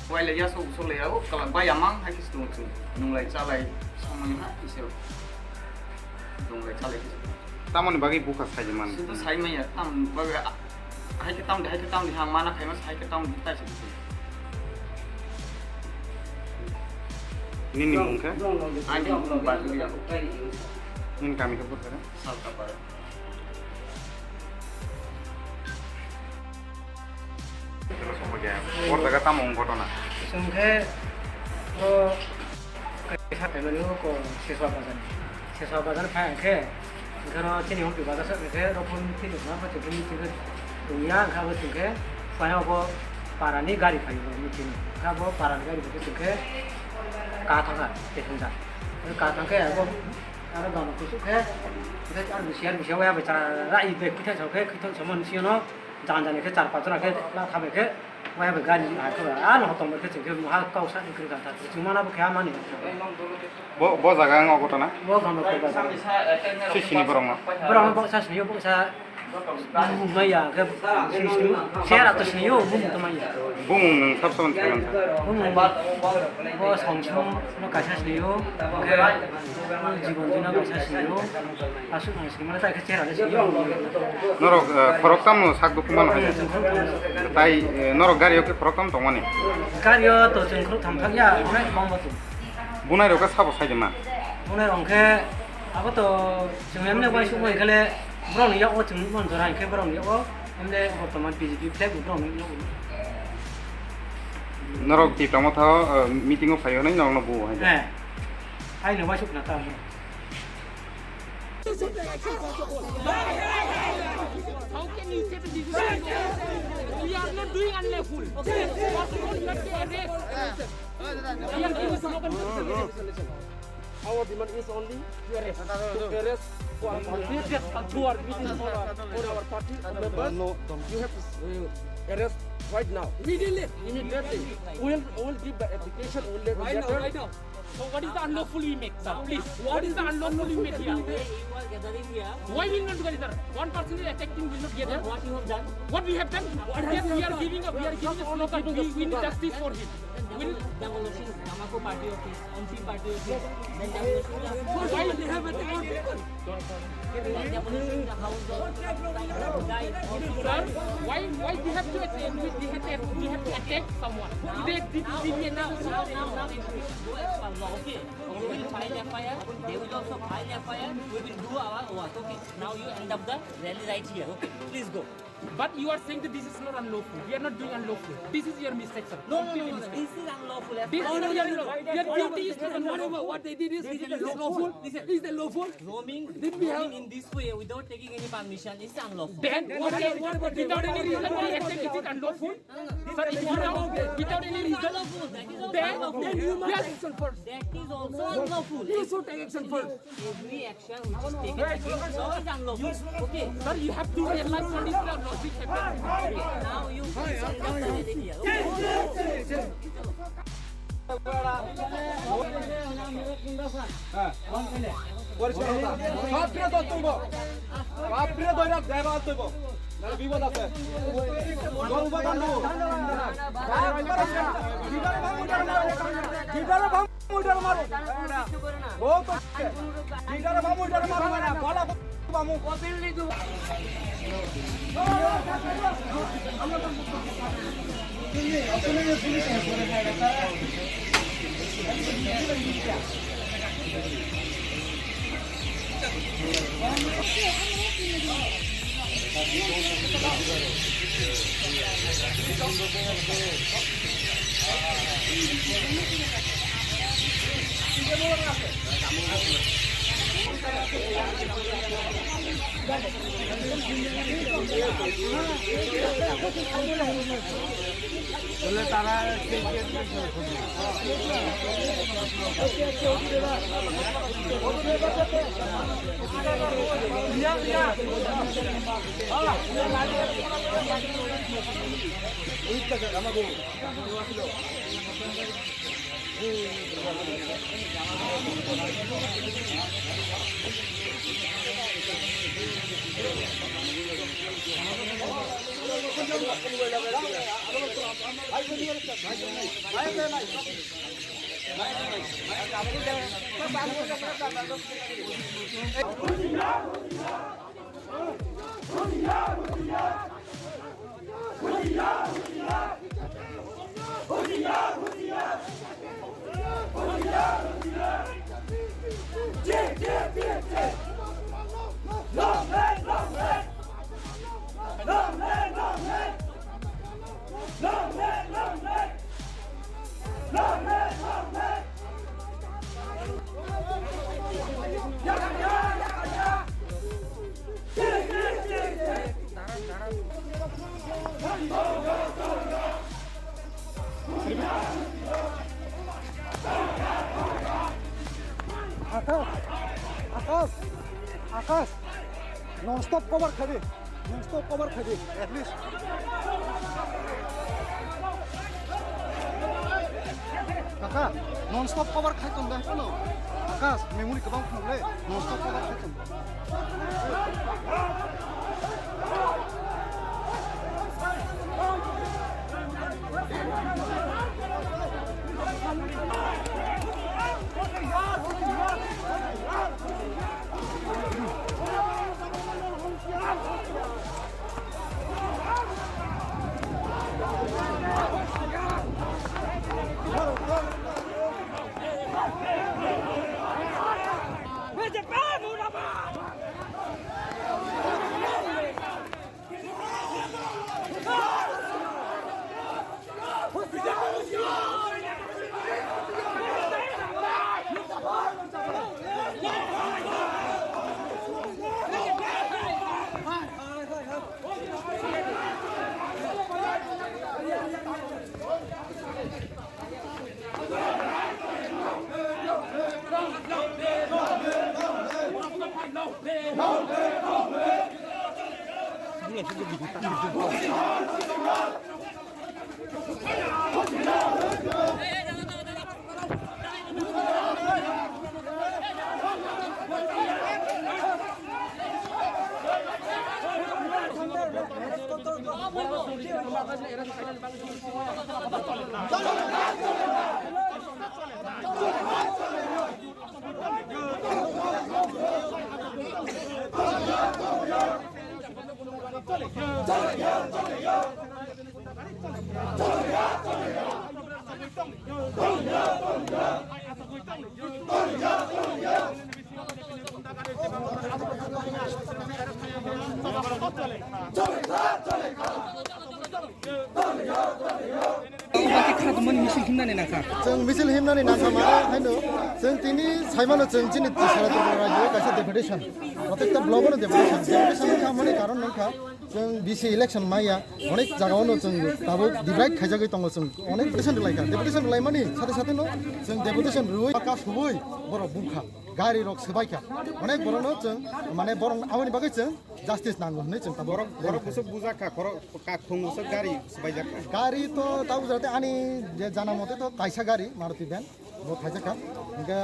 Wailaiya sok sok lai o, kalam bai amang hai khe se tongo chwng. Nunglai chalai samani hai khe se tonglai chalai khe se. Tamoni bagwi bukha sai man? Sudu sai manya, tam bagwi a-, hai khe tam de, hai khe tam de, hang mana khai mas, hai khe tam de, tai se. Nini mung khe? Ani mung Bajuli ya. Nini kami khe bukha khe? Salkapara. O jaga tamo wng ghotona? Chwng khe o kaisa phaimani o ko Seswa bazar ni. Seswa bazar phai hwnkhe, hwnkhe oro chini hwnpi bazar se hwnkhe oro phone twi tongma pha chwng phone meeting khe tongya hwnkhe abo chwng khe phai abo para ni gari phai o meeting. Hwnkhe abo para ni gari phai khe chwng khe ka thang kha passenger. Ka thang khe abo aro dono kuchuk khe, hwnkhe aro bisi aro bisi abo ya bai chara rai bai kwthai sa khe, kwthai sa mani siyano. Jan jani khe char pach jona khe la thabai khe Mai bai gari ni hakhe ba, ano hotom bai khe chwng khe ha kau sa ni kwrwi kha ta, chwng mana bo khe ha mani. Bo, bo jaga ang ogo tana? Bo gam rok ba. Si sini borok no? Borok no bo sa sini yo, bo sa mung maya khe si sini, sera to sini yo, mung to maya. Bumung nung sab saman thaiman sa. Bumung bo song song no kaisa sini yo, khe jibon jina kaisa sini yo. Aswk nang sini mane tai khe chera le sini. Norok, eh, khorok tamo sak dukhu mano hai. Chwng khorok tamo. Tai, eh, norok gari o khe khorok tamo tongmani? Gari o to chwng khorok tham thang ya, onek bang bo chwng. Bunai rok khe sabo sai de ma? Bunai rok khe abo to chwng emne bai suk bai khale borok ni yak o chwng mon jora hinkhe borok ni yak o emne bortoman B J P flag borok ni yak o. Norok Tipra Motha o, eh, meeting o phai hwnwi norok no bu hai de. Eh. Hai no bai suk na ta. How can you say that this is unlawful? We are not doing unlawful. First of all, you have to arrest. We are giving slogan. Our demand is only to arrest. To arrest for who are meeting for our, for our party members. You have to, uh, arrest right now. Immediately. Immediately. We will, we will give the application, we will let the letter. Right now, right now. So what is the unlawful we make, sir? Please, what is the unlawful we make here? Why we will not gather? One person is attacking, we will not gather. What you have done? What we have done? Yes, we are giving a, we are giving a slogan. We, we need justice for him. We need demolition, Damaku party office, M P party office. Then demolition. Why they have attacked? Sir, why, why we have to attack, we, we have to, we have to attack someone? They did, did, did, now, now, now, now it will go as per law, okay? They will file F I R, they will also file F I R, we will do our work, okay? Now you end up the rally right here, okay? Please go. But you are saying that this is not unlawful. We are not doing unlawful. This is your mistake, sir. No, no, no, no, no. Completely mistake. This is unlawful. This is not unlawful. Your duty is not unlawful. What they did is, is it lawful? Listen. Is it lawful? Roaming, did we have roaming in this way without taking any permission is unlawful. Then, what, what, what, without any reason, we attack, is it unlawful? Sir, if you know, without any reason, then, then you must, yes, action first. That is also unlawful. You should take action first. Every action which is taken against law is unlawful. Okay? Sir, you have to realize what is the logic happening. Now you Akash, Akash, Akash, non stop cover khaidi, non stop cover khaidi, at least. Kha, non stop cover khai tong da, hello. Kha, memory kwbang phunuk le, non stop cover khai tong. Bakhe kha tongmani misil himnani nangkha. Chwng misil himnani nangkha mane haino chwng tini saimano chwng chini Sara Tripura rajyo kaisa deputation. Protekta block-o deputation. Deputation wngkha mani karon wngkha chwng B C election maya. Onek jaga-o no chwng tabuk divide khaijagwi tongo chwng. Onek deputation rwlaikha. Deputation rwlaimani sate sate no chwng deputation rwui baka subui borok bukha. Gari rok swbaikha. Onek borokno chwng mane borok aboni bagwi chwng justice nango hwnwi chwng tabuk. Borok, borok bwswk bujakha, khorok, kakhung bwswk gari swbaijakha. Gari to tabuk jate ani je jana mote to kaisa gari Maruti van bo khaijakha. Hingke,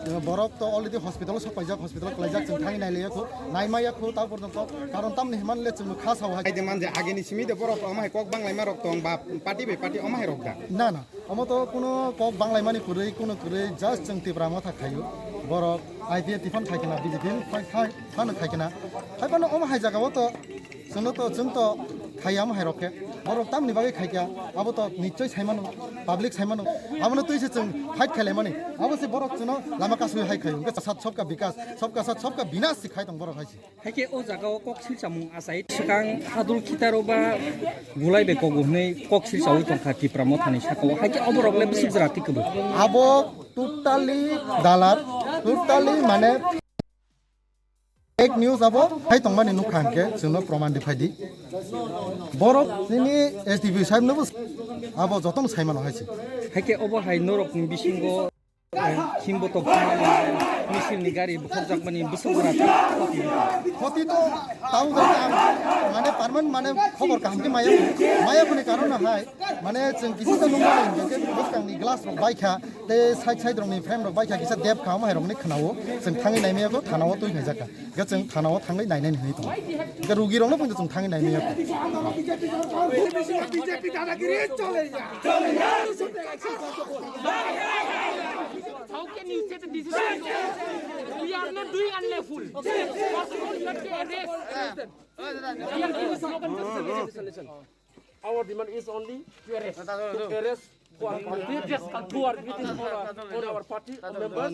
eh, borok to already hospital o sok paijak, hospital o kwlaijak, chwng thangwi nailaiya kho, naimaya kho ta porjonto. Karon tamni himani le chwng kha sao hai. Aide manje ageni simi de borok omo hai kok banglaima rok tong ba party bai party omo hai rok da. Na, na. Omo to kuno kok banglaimani kwrwi, kuno kwrwi, just chwng Tipra Motha khaio. Borok I P F T phano khai khna, B J P phano khai, khai, phano khai khna. Hai phano omo hai jagao to chwngno to, chwng to khaiya omo hai rok khe. Borok tamni bagwi khaikha, abo to nichoi saimano, public saimano. Abono twi se chwng fight khailaimani. Abo se borok chwngno lama kasui hai khaio. Hwnkhe sat sabka bikas, sabka sat, sabka binash se khai tong borok hai se. Haikhe o jagao kok silchamung achai. Swkang hadul khitaro ba gulai bai kogo hwnwi kok silchaui tongkha Tipra Mothani sakao. Haikhe oborok le bwswk jora tikobwi. Abo totally dalar, totally mane fake news abo hai tongmani nukha hwnkhe chwngno proman riphaidi. Borok nini S D P sahibnobo abo jotono saimano hai se. Haikhe obo hai norokni bisingo Himbotok misilni gari bukhukjakmani bwswk jora khoti to tamo jani ang mane permanent mane khobor kaham khe maya maya boni karon hai mane chwng kisa ta nungmani hwnkhe bwskangni glass rok baikha tei side side rokni frame rok baikha kisa dep kha omo hai rokni khwnao chwng thangwi naimaya kho thanao twi khaijak kha. Hingke chwng thanao thangwi nainani hinwi tongo. Hingke rugirokno poito chwng thangwi nainai ya. B J P dadagiri chole ya. How can you say that this is unlawful? We are not doing unlawful. First of all, you have to arrest. We are giving slogan just Our demand is only to arrest, to arrest who are committed, who are committed on our, on our party members.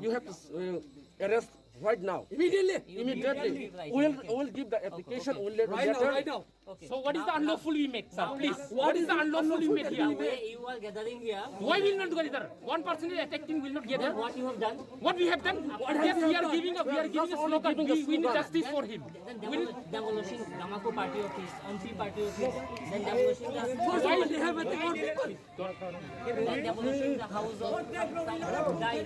You have to uh, arrest right now. Immediately. Immediately. We will, we will give the application only right now, right now. Okay. So what is the unlawful we made, sir? Please, what is the unlawful we made here? You are gathering here. Why we will not gather? One person is attacking, will not gather. What you have done? What we have done? Yes, we are giving a, we are giving a slogan. We, we need justice for him. Then demol- demolishing Damaku party office, M P party office, then demolishing the Why they have attacked? Then demolishing the house of some guy.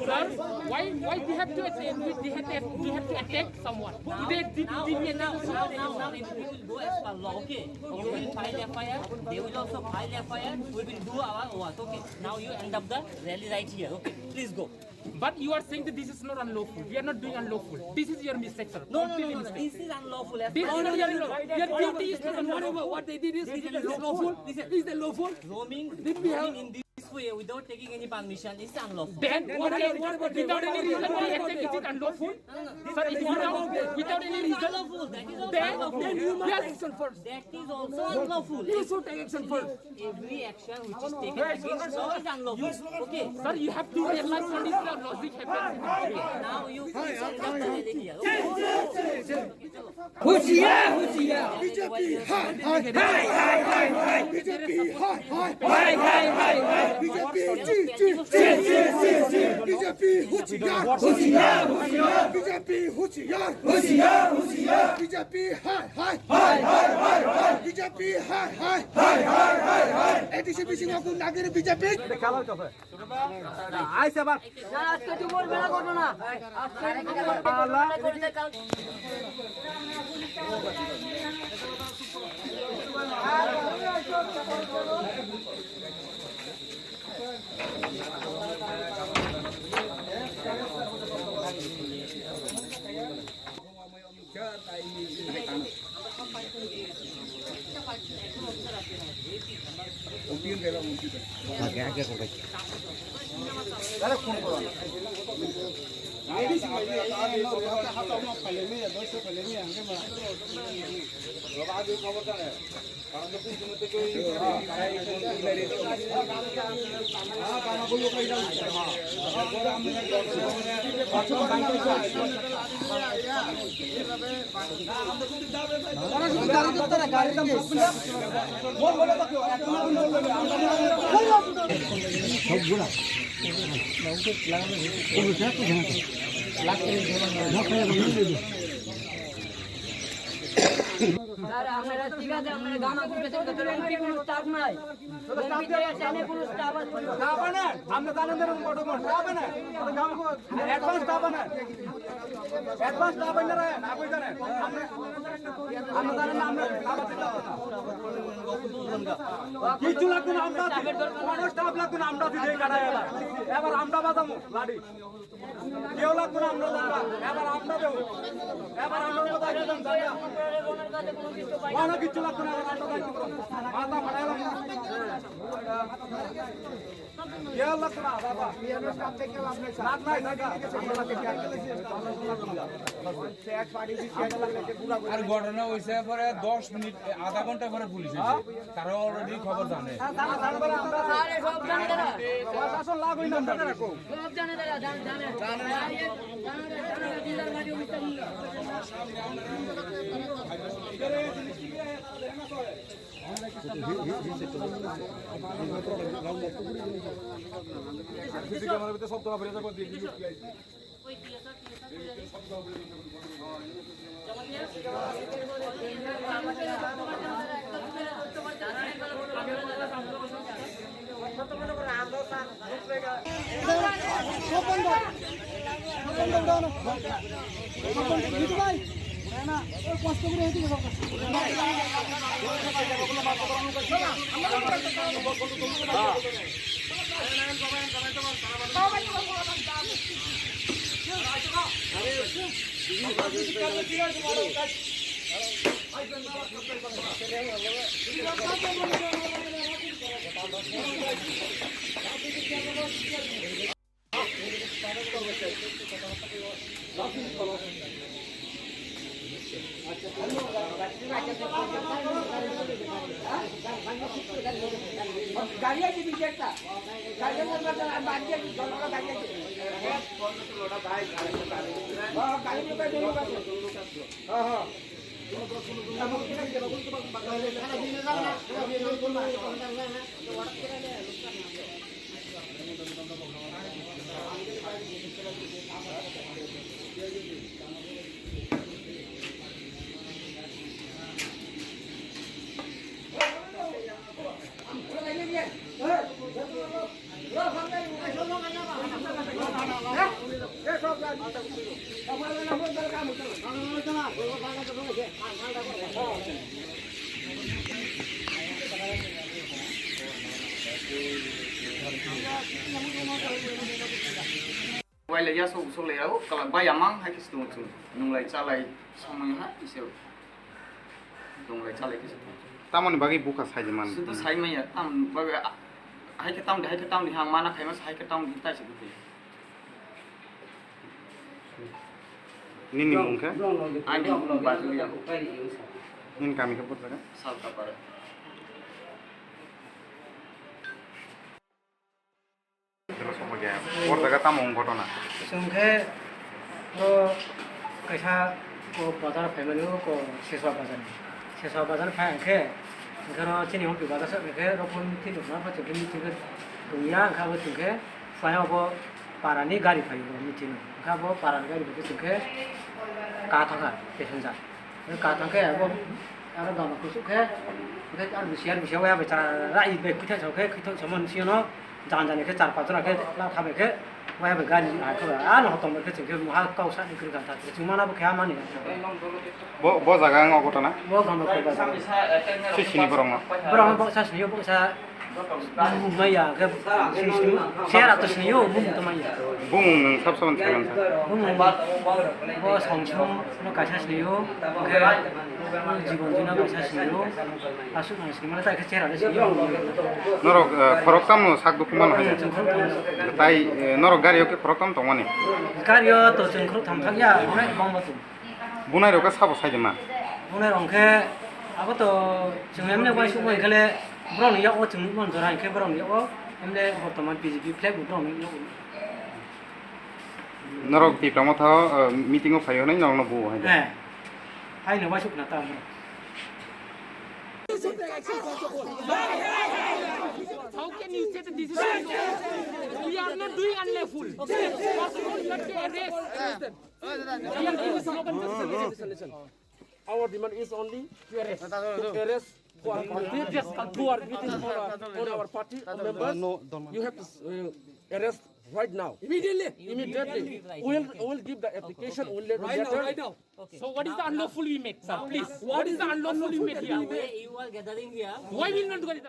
Sir, why, why they have to attack? They have to, they have to attack someone. Now, they did, now, did they now, attack now, now, someone? Now, now, if you will go as per Law, okay? You will file F I R, they will also file F I R, we will do our work, okay? Now you end up the rally right here, okay? Please go. But you are saying that this is not unlawful. We are not doing unlawful. This is your mistake, sir. No, no, no, Completely no, no. mistake. This is unlawful. As This per is our unlawful. Your duty is to Why unlawful. What they did is, This is is it lawful? unlawful. This is Is it lawful? Roaming, Did we have roaming in this way without taking any permission is unlawful. Then what, what, what about without any reason we attack, is it unlawful? Sir, it is not without any reason. Unlawful. That is also Then, unlawful. Then you must Yes. action first. That is also unlawful. You should take action first. Every action which is taken against law is unlawful. Okay. Sir, you have to realize what is the logic happening. Now you please end up the rally here. Okay? होशियार, होशियार। बीजेपी हाय हाय। हाय, हाय, हाय, हाय। बीजेपी हाय हाय। हाय, हाय, हाय, हाय। बीजेपी जी, जी, जी, जी, जी, जी। बीजेपी होशियार। होशियार, होशियार। बीजेपी होशियार। होशियार, होशियार। बीजेपी हाय हाय। हाय, हाय, हाय, हाय। बीजेपी हाय हाय। हाय, हाय, हाय, हाय। ADC BC Nakul নাগের বিজেপি। আইসে আবার। না, আজকে তুই বলবে না ঘটনা। আজকে তুই বলবে না ঘটনা। স্যার, আপনারা ঠিক আছে, আপনারা গামা গ্রুপে থেকে তো এমপি কোনো স্টাফ নাই। এমপি থেকে এখানে কোনো স্টাফ আছে না। স্টাফ আনেন, আপনি জানেন না এরকম কত কোন স্টাফ আনেন। ওটা গামা গ্রুপ, অ্যাডভান্স স্টাফ আনেন। অ্যাডভান্স স্টাফ আনেন না, না কই জানেন। আপনি, আপনি জানেন না, আমরা স্টাফ আছি না। কিচ্ছু লাগবে না, আমরা আছি। কোনো স্টাফ লাগবে না, আমরা আছি, যে কাটা এবার। এবার আমরা বাজামু লাঠি। কেউ লাগতো না, আমরা জানলা। এবার আমরা দেব। এবার আমরা কথা একদম জানলা। ওখানে কিচ্ছু লাগতো না, এবার আমরা দায়িত্ব করব। মাথা ফাটাই লাগতো না। কেউ লাগতো না, বাবা। লাভ নাই, জায়গা। আর ঘটনা হইছে পরে দশ মিনিট, আধা ঘন্টা পরে পুলিশ এসে। তারা অলরেডি খবর জানে। আরে সব জানে তারা। প্রশাসন লাভ হইল না। সব জানে তারা, জানে, জানে। জানে না। জানে না, জানে না, জানে না। সিসি ক্যামেরার ভিতরে সব ধরা পড়ে যাবে। গাড়ি আছে পিছে একটা, গাড়ি আছে, বাড়ি আছে, জনগণ গাড়ি আছে। হ্যাঁ, গাড়ি লোক আছে, লোক আছে। হ্যাঁ, হ্যাঁ। Wailaiya sok sok laiya o kala bai amang hai khe se tongo chwng. Nunglai chalai samung hai khe se nunglai chalai khe se tongo. Tamoni bagwi bukha sai de man. Sudu sai maya tam bagwi a-, hai khe tam de hai khe tam de hang mana khai mas hai khe tam de tai se bukha. Nini mung khe? Ani mung Bajuli ya. Nini kami khe bujak khe? Salkapara. Hor jaga tamo wng ghotona? Chwng khe o kaisa ko bazar phaimani o ko Seswa bazar ni. Seswa bazar phai hwnkhe, hwnkhe ro chini hwnpi bazar sa hwnkhe ro phone thwi tongma pha chwng khe meeting khe tongya hwnkhe abo chwng khe phai abo para ni gari phai o meeting o. Hwnkhe abo para ni gari phai khe chwng khe ka thangkha passenger. Ka thang khe abo, aro gama kusuk khe, hwnkhe aro bisi, aro bisi, waiha bai chara rai bai khwithai sao khe, khwithai sao mani siyano jani jani khe char panch jora khe la thabai khe, waiha bai gari hai khe, ano hotong bai khe chwng khe muha kau sa ni kwrwi kha ta, chwng mana bo khe amani. Bo, bo jaga ang ogo tana? Bo gama khe ba. Si sini borok no? Borok no bo sa sini, bo sa Bumung maya, ke sini sini, sera to sini yo, bumung to maya. Bumung nung sab saban saban sa. Bumung, bo song song no kaisa sini yo, ke jibon jina kaisa sini yo, asuk nang sini mana ta ke sera de sini yo. Norok, eh, khorok tam no sak dukhu mano hai. Chwng khorok tam. Tai, eh, norok gari o ke khorok tam tongmani? Gari o to chwng khorok tam thang ya, onek bang bo chwng. Bunai rok khe sabo sai de ma? Bunai rok khe abo to chwng emne uaisuk bai khe le borok ni yak o chwng nukmani jora hinkhe borok ni yak o emne bortoman B J P flag bo borok ni yak o. Norok Tipra Motha o, eh, meeting o phai hwnwi norok no buo hai de? Eh. Hai no uaisuk khna ta. How can you say that this is unlawful? We are not doing unlawful. First of all, you have to arrest. Listen, listen, listen. Our demand is only to arrest, to arrest who are, who are meeting on our, on our party members. You have to, uh, arrest right now. Immediately. Immediately. We will, we will give the application, we will let you letter. Right now, right now. So what is the unlawful we made, sir? Please, what is the unlawful we made here? Why you are gathering here? Why we will not do it?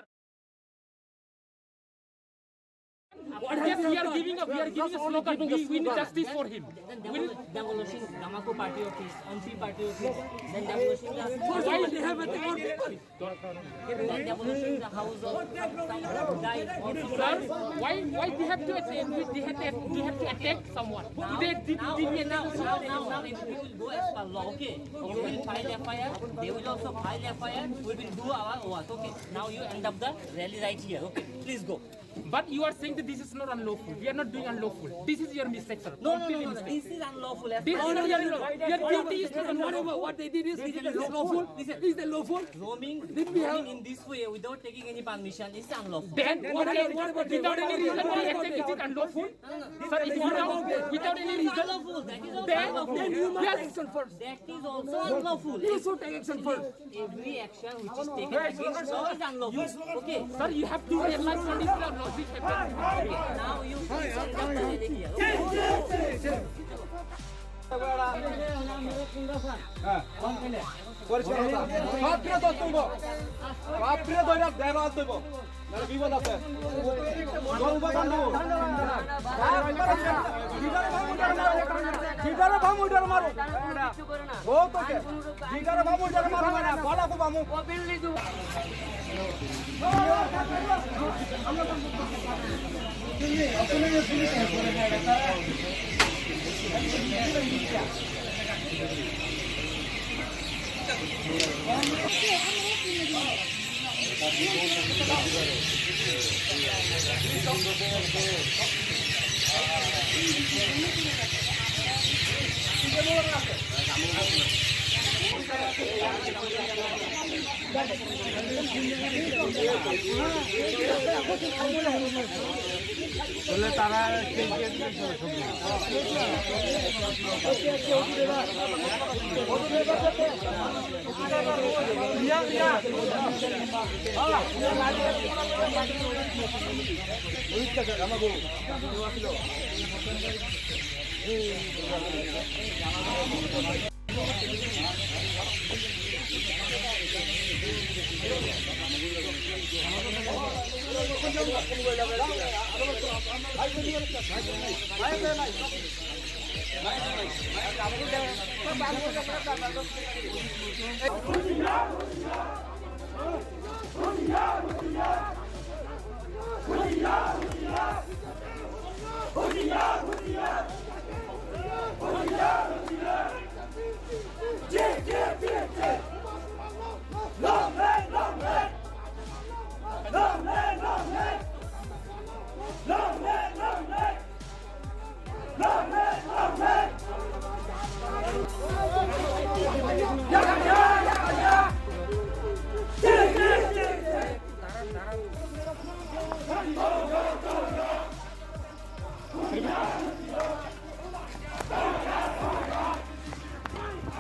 Yes, we are giving a, we are giving a slogan. We, we need justice for him. Then demol-, demolishing Gamako party office, M P party office, then demolishing the. Why they have attacked? Then demolishing the house of some, some guy. Sir, why, why they have to attack, they have to, they have to attack someone? Now, did they, did, now, did they now, attack now, now, someone? Now, if you will go as per law, okay? You will file F I R, they will also file F I R, we will do our work, okay? Now you end up the rally right here, okay? Please go. But you are saying that this is not unlawful. We are not doing unlawful. This is your mistake, sir. No, no, no, no, no. Completely mistake. This is unlawful. As per your law. Your duty is not unlawful. Whatever, what they did is, is it lawful? Listen. Is it lawful? Roaming, did we have roaming in this way without taking any permission is unlawful. Then, what about, what about, without any reason, what about, is it unlawful? No, no, no. Sir, if you know, without any reason, unlawful. That is also unlawful. Then, then you must take action first. That is also unlawful. You should take action first. Every action which is taken against law is unlawful. Okay. Sir, you have to realize what is the logic happening. Okay, now you please understand the idea. Okay.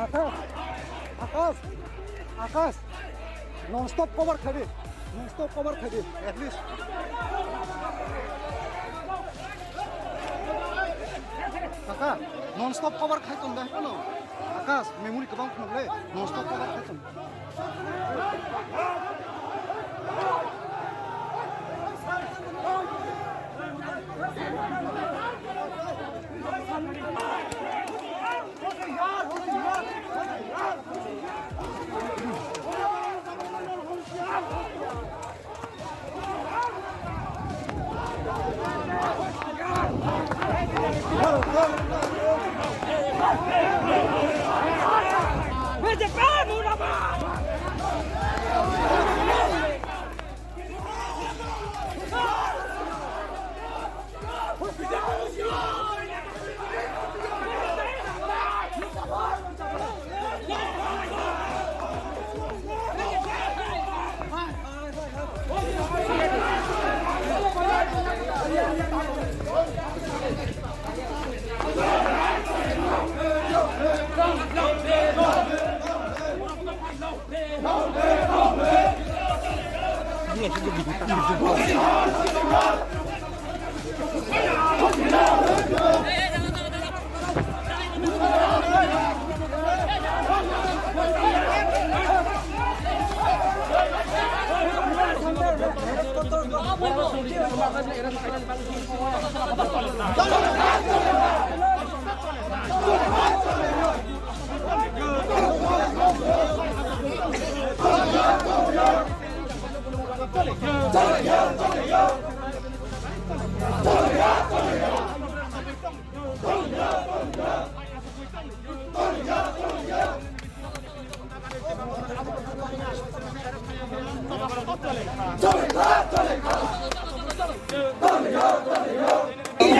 Akash, Akash, Akash, non stop cover khaidi, non stop cover khaidi, at least. Kaka, non stop cover khai tong da, ano? Akash, memory kwbang phunuk le, non stop cover khai tong.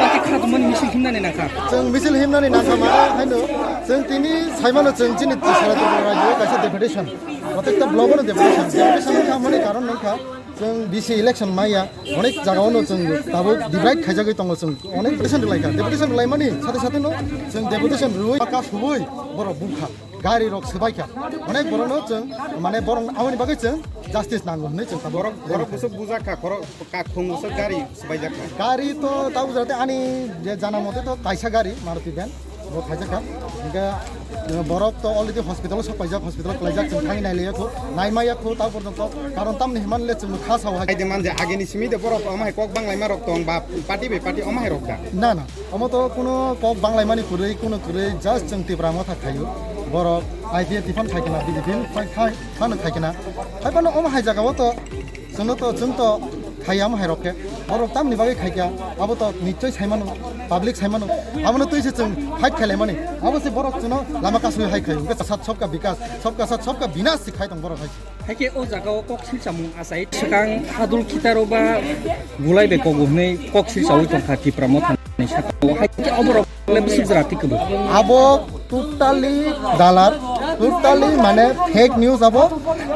Bakhe kha tongmani misil himnani nangkha. Chwng misil himnani nangkha mane haino chwng tini saimano chwng chini sara Tripura rajyo kaisa deputation. Protecta block-o deputation. Deputation wngkha mani karon wngkha chwng B C election maya onek jagao no chwng tabuk divide khaijagwi tongo chwng onek deputation rwlaikha. Deputation rwlaimani sate sate no chwng deputation rwui baka subui borok bukha. Gari rok swbaikha. Onek borokno chwng, mane, borok aboni bagwi chwng justice nango hwnwi chwng tabuk. Borok, borok bwswk bujakha, borok kakhung bwswk gari swbaijakha. Gari to tabuk jate ani je jana mote to kaisa gari Maruti van bo khaijakha. Hingke, eh, borok to already hospital o sok paijak, hospital o kwlaijak, chwng thangwi nailaiya kho, naimaya kho, ta porjonto karon tamni himani le chwng kha sao hai. Aide manje ageni simi de borok omo hai kok banglaima rok tong ba party bai party omo hai rok da? Na, na. Omo to kuno kok banglaimani kwrwi, kuno kwrwi, just chwng Tipra Motha khaio. Borok I P F T phano khai kana, B J P phano khai, khai, phano khai kana. Hai phano omo hai jagao to, chwngno to, chwng to khaiya omo hai rok khe. Borok tamni bagwi khaikha, abo to nichoi saimano, public saimano. Abono twi se chwng fight khailaimani. Abo se borok chwngno lama kasui hai khai. Hwnkhe sat sabka bikas, sabka sat, sabka binash se khai tong borok hai. Haikhe o jaga o kok silchamung achai. Swkang hadul khitaro ba gulai bai kogo hwnwi kok silchaui tongkha Tipra Mothani saka o. Haikhe oborok le bwswk jora tikebo. Abo totally dalar, totally mane fake news abo.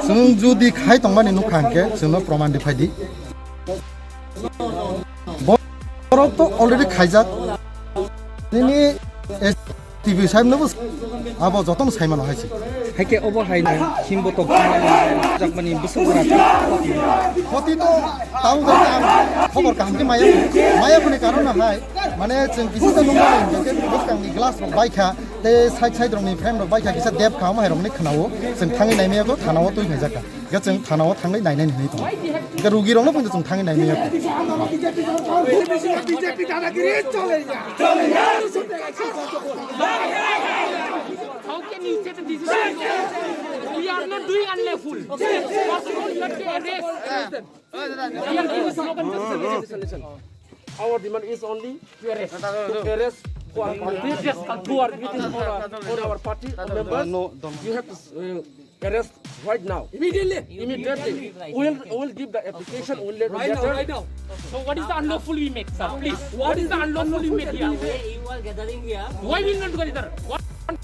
Chwng judi khai tongmani nukha hwnkhe chwngno proman rifai di. Borok to already khaijak. Nini S T V sahib no bus. Abo jotono saimano hai se. Haikhe obo hai no himbo tok jakmani bwswk jora. Khoti to tamo jora ang khobor kaham khe maya. Maya phone karon no hai. Mane chwng kisi ta nungmani hwnkhe bwskangni glass rok baikha. Tei side side rokni friend rok bai kha kisa dep kha, omo hai rokni khwnao chwng thangwi naimaya kho, thanao twi khaijak kha. Hwnkhe chwng thanao thangwi nainai hinwi tongo. Hwnkhe rugi rokno phano chwng thangwi naimaya kho. How can you say that this is unlawful? We are not doing unlawful. First of all, you have to arrest. Listen, listen, listen. Our demand is only to arrest, to arrest who are committing, who are committing on our, on our party members. You have to, uh, arrest right now. Immediately. Immediately. We will, we will give the application, we will let the letter. Right now, right now. So what is the unlawful we make, sir? Please, what is the unlawful we make here? Why you are gathering here? Why will not gather? One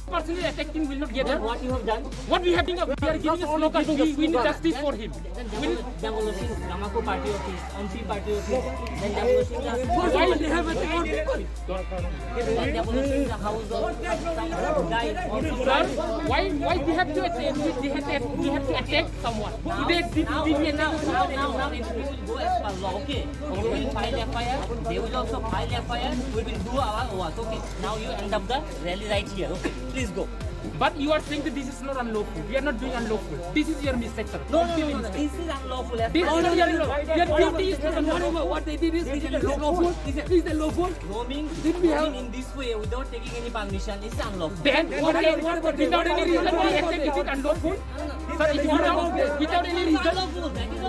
person is attacking, will not gather. What you have done? What we have done? We are giving a slogan. We, we need justice for him. Then demol-, demolishing Gamako party office, M P party office, then demolishing the... Why they have attacked? Then demolishing the house of some guy. Sir, why, why they have to attack? They have to, they have to attack someone. Now, they did, now, did not now, now, now, now, it will go as per law, okay? You will file F I R, they will also file F I R, we will do our work, okay? Now you end up the rally right here, okay? Please go. But you are saying that this is not unlawful. We are not doing unlawful. This is your mistake, sir. No, no, no, no, no. This is unlawful. As per law. This is not unlawful. Your duty is not unlawful. What they did is, is it lawful? Is it lawful? Roaming, did we have roaming in this way without taking any permission is unlawful. Then what, what, what, without any reason, we accept it is unlawful? Sir, it is without, without any reason.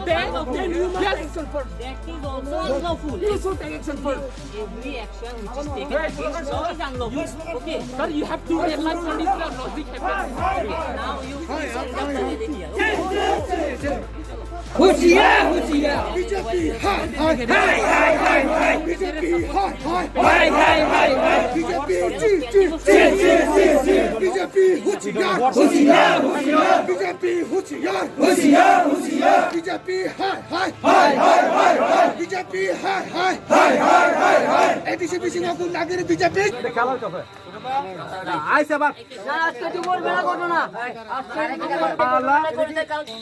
Then, then you must take action first. That is also unlawful. You should take action first. Every action which is taken against law is unlawful. Okay. Sir, you have to realize what is the logic happening. Now you please understand the idea. Okay? होशियार, होशियार। बीजेपी हाय, हाय, हाय, हाय, हाय। बीजेपी हाय, हाय, हाय, हाय, हाय। बीजेपी जी, जी, जी, जी, जी, जी। बीजेपी होशियार, होशियार, होशियार। बीजेपी होशियार, होशियार, होशियार। बीजेपी हाय, हाय, हाय, हाय, हाय, हाय। बीजेपी हाय, हाय, हाय, हाय, हाय, हाय। ADC BC Nakul নাগের বিজেপি। আইসে আবার। না, আজকে তুই বলবি না ঘটনা। আজকে তুই বলবি না ঘটনা।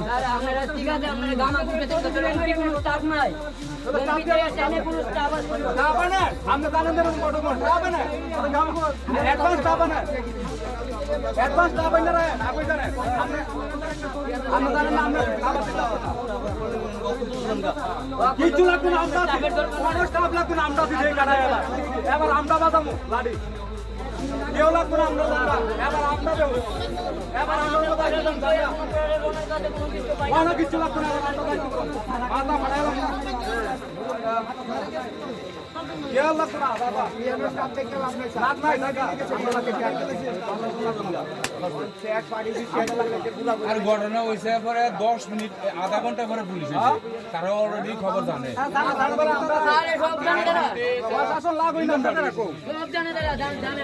স্যার, আপনারা ঠিক আছে, আপনারা গামা গ্রুপে দেখতে পারেন, এমপি কোনো স্টাফ নাই। এমপি তো এখানে কোনো স্টাফ আছে না। স্টাফ আনে, আমরা জানেন যে এরকম প্রোটোকল, স্টাফ আনে। আমরা গামা গ্রুপ, অ্যাডভান্স স্টাফ আনে। অ্যাডভান্স স্টাফ আনে রে, আপনি জানেন। আমরা, আমরা জানেন না, আমরা স্টাফ আনতে যাবো না। কিচ্ছু লাগবে না, আমরা আছি। কোনো স্টাফ লাগবে না, আমরা আছি, সেই কাটায় এবার। এবার আমরা বাজাবো লাঠি। কেউ লাগবে না, আমরা যাবো। এবার আমরা যাবো। এবার আমরা যাবো। না, না, কিচ্ছু লাগবে না, এবার আমরা যাবো। মাথা ফাটাই লাগবে না। কেউ লাগবে না, বাবা। লাভ নাই, টাকা। আমরা যাবো। আর ঘটনা হইছে পরে দশ মিনিট, আধা ঘন্টা পরে পুলিশ এসে। তারা অলরেডি খবর জানে। স্যার, এ সব জানে তারা। প্রশাসন লাভ হইল না, তারা কো। সব জানে তারা, জানে, জানে।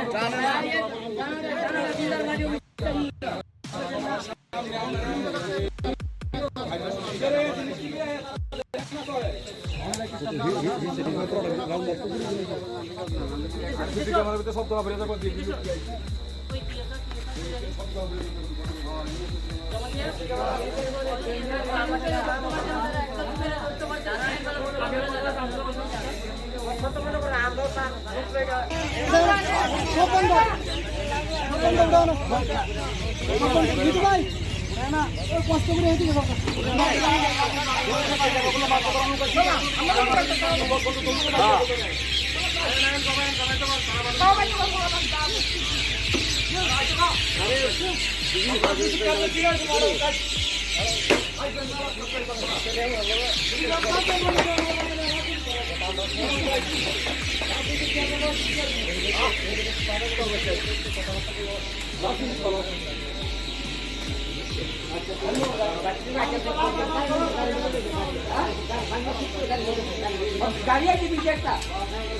গাড়ি আছে পিছে একটা।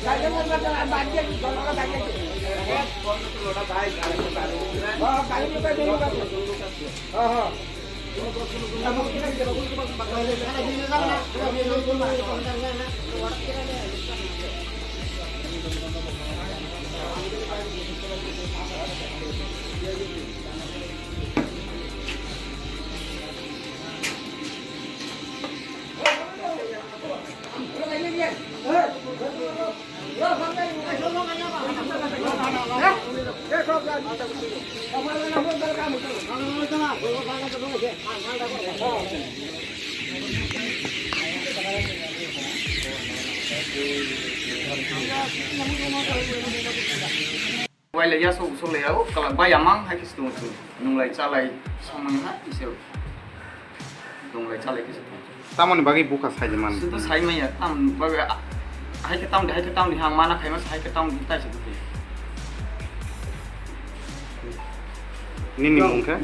গাড়ি আছে, বাদ দিয়ে জনগণ গাড়ি আছে। ও, গাড়ি কোথায় বেরিয়ে গেছে? হ্যাঁ, হ্যাঁ। Waile ya sok sok le ya o kala bai amang hai khe se tongo chwng. Nunglai chalai samung hai khe se tonglai chalai khe se tongo. Tamoni bagwi bukha sai di man. Sudu sai maya tam bagwi a-, hai khe tam di, hai khe tam di hang mana khai mas hai khe tam di tai se di. Nini mung khe?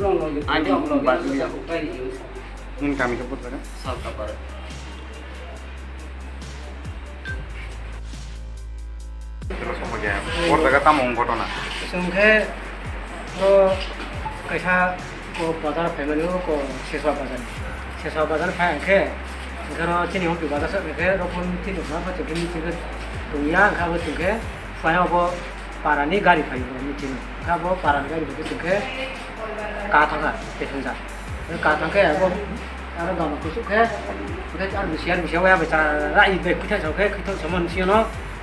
Ani mung Batwi. Nini kami khe bujak khe? Salkapar. Oro jaga tamo wng ghotona? Chwng khe oro kaisa ko bazar phaimani, o ko Seswa bazar. Seswa bazar phai hwnkhe, hwnkhe oro chini hokti bazar sa hwnkhe oro phone twi tongma pha chwng khe meeting khe tongya, hwnkhe abo chwng khe phai obo parani gari phai o meeting. Hwnkhe abo parani gari phai khe chwng khe ka thangkha passenger. Ka thangkhe abo aro gama kusuk khe, hwnkhe aro bisi aro bisi waya bai cha rai bai khwithai sa khe, khwithai sa mani siyano